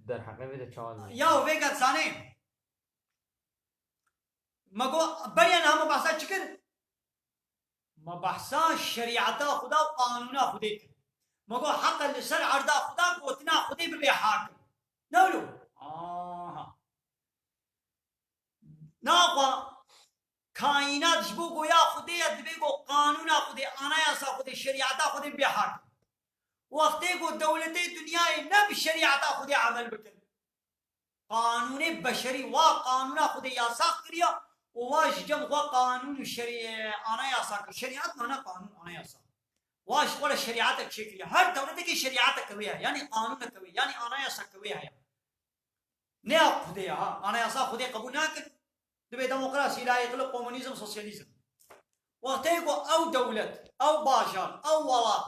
Derheqê vê de çawa dibê? Ya vêga dizanê. Me got, beriya niha me behsa çi kir? Me behsa şerîeta Xuda û qanûna Xwedê kir. Me got, heq e li ser erda Xuda gotina Xwedê bibe hakim. Ne wilo? Aha. Naxwe kaînat ji bo goya Xwedê ye, divê ku qanûna Xwedê, anayasa Xwedê, şerîeta Xwedê bê hakim. Wextê ku dewletê dinyayê ne bi şerîeta Xwedê emel bikin, qanûnê beşerî, wa qanûna Xwedê yasax kiriya û wa ji cem xwe qanûn û şerî-, anayasa kir. Şerîet mane qanûn, anayasa. Wa ji xwe re şerîetek çêkiriye. Her dewletekê şerîetek wê heye, yanî qanûnek wê, yanî anayasak wê heye. Ne ya Xwedê ya, ha. Anayasa Xwedê qebûl nakin. Dibe demokrasî, layîqlik, komunîzm, sosyalîzm. Wextê ku ew dewlet, ew bajar, ew welat,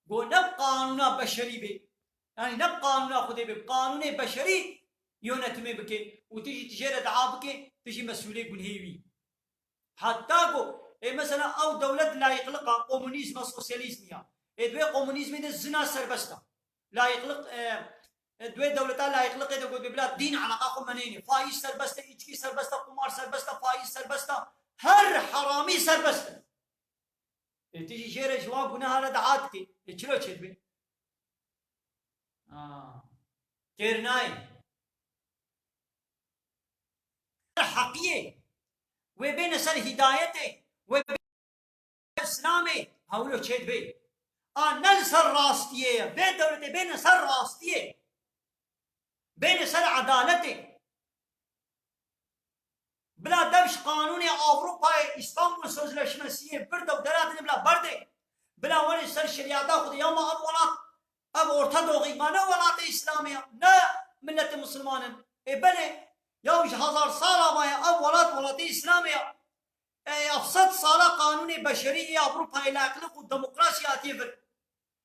ku ne bi qanûna beşerî bê, yanî ne bi qanûna Xwedê bê, bi qanûnê beşerî yönetimê bike û tu jî tu jê re dua bike, tu jî mesûlê gunhê wî. Heta ku, ê, mesela ew dewlet layîqlika, komunîzma, sosyalîzm ya. Ê, di wê komunîzmê de zina serbest e. Layîqlik, e, e, di wê dewleta layîqlikê de got, bila dîn eleqa xwe meneyne. Faîz serbest e, îçkî serbest e, qumar serbest e, faîz serbest e. Her heramî serbest e. Ê, tu jî jê re ji wan guneha re dua dikî. Ê, çilo çêdibe? Aa. Têr nayê. Heqiyê. Wê bêne ser hîdayetê. Wê bêne ser Îslamê. Hewlo çêdibe. A ne li ser rastiyê ye. Vê dewletê bêne ser rastiyê. Bêne ser edaletê. Bila dev ji qanûnê Ewropayê, Îstanbul Sözleşmesiyê, birde û dera din bila berdê. Bila werê ser şerîeta Xwedê ya ma ev welat, ev Orta Doğî ma ne welatê Îslamê ya, ne miletê misilman in. Ê belê, ya ji hezar sala maye ev welat welatê Îslamê ya. Ê ev sed sala qanûnê beşerî yê Ewropayê layîqlik û demokrasî hatiye vir.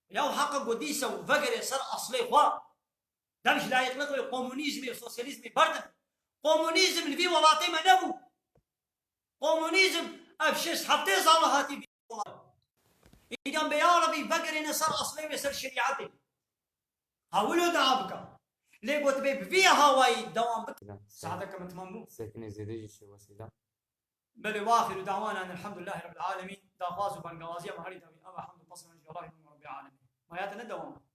Ya heqa ku dîsa û vegerê ser eslê xwe. Dev ji layîqliqê komunîzmê, sosyalîzmê berdin. Komunîzm li vî welatê me nebû. Komunîzm ev şêst heftê sala hatî vî welatê. Îdî em bê ya Rebî vegerêne ser eslê wê, ser şerîetê. Ha wilo dua bike. Lê got bê bi vî hawayî dewam bike. Saeteke min temam bû. Sekinê zêde jî şêwesî da. Belê, وآخر دعوانا أن الحمد لله رب العالمين. Daxwaz û bengawaziya me herî dawî, ev e, hemd û pesna ji Allahê Rabbî Alemîn. Maya te ne dewam e.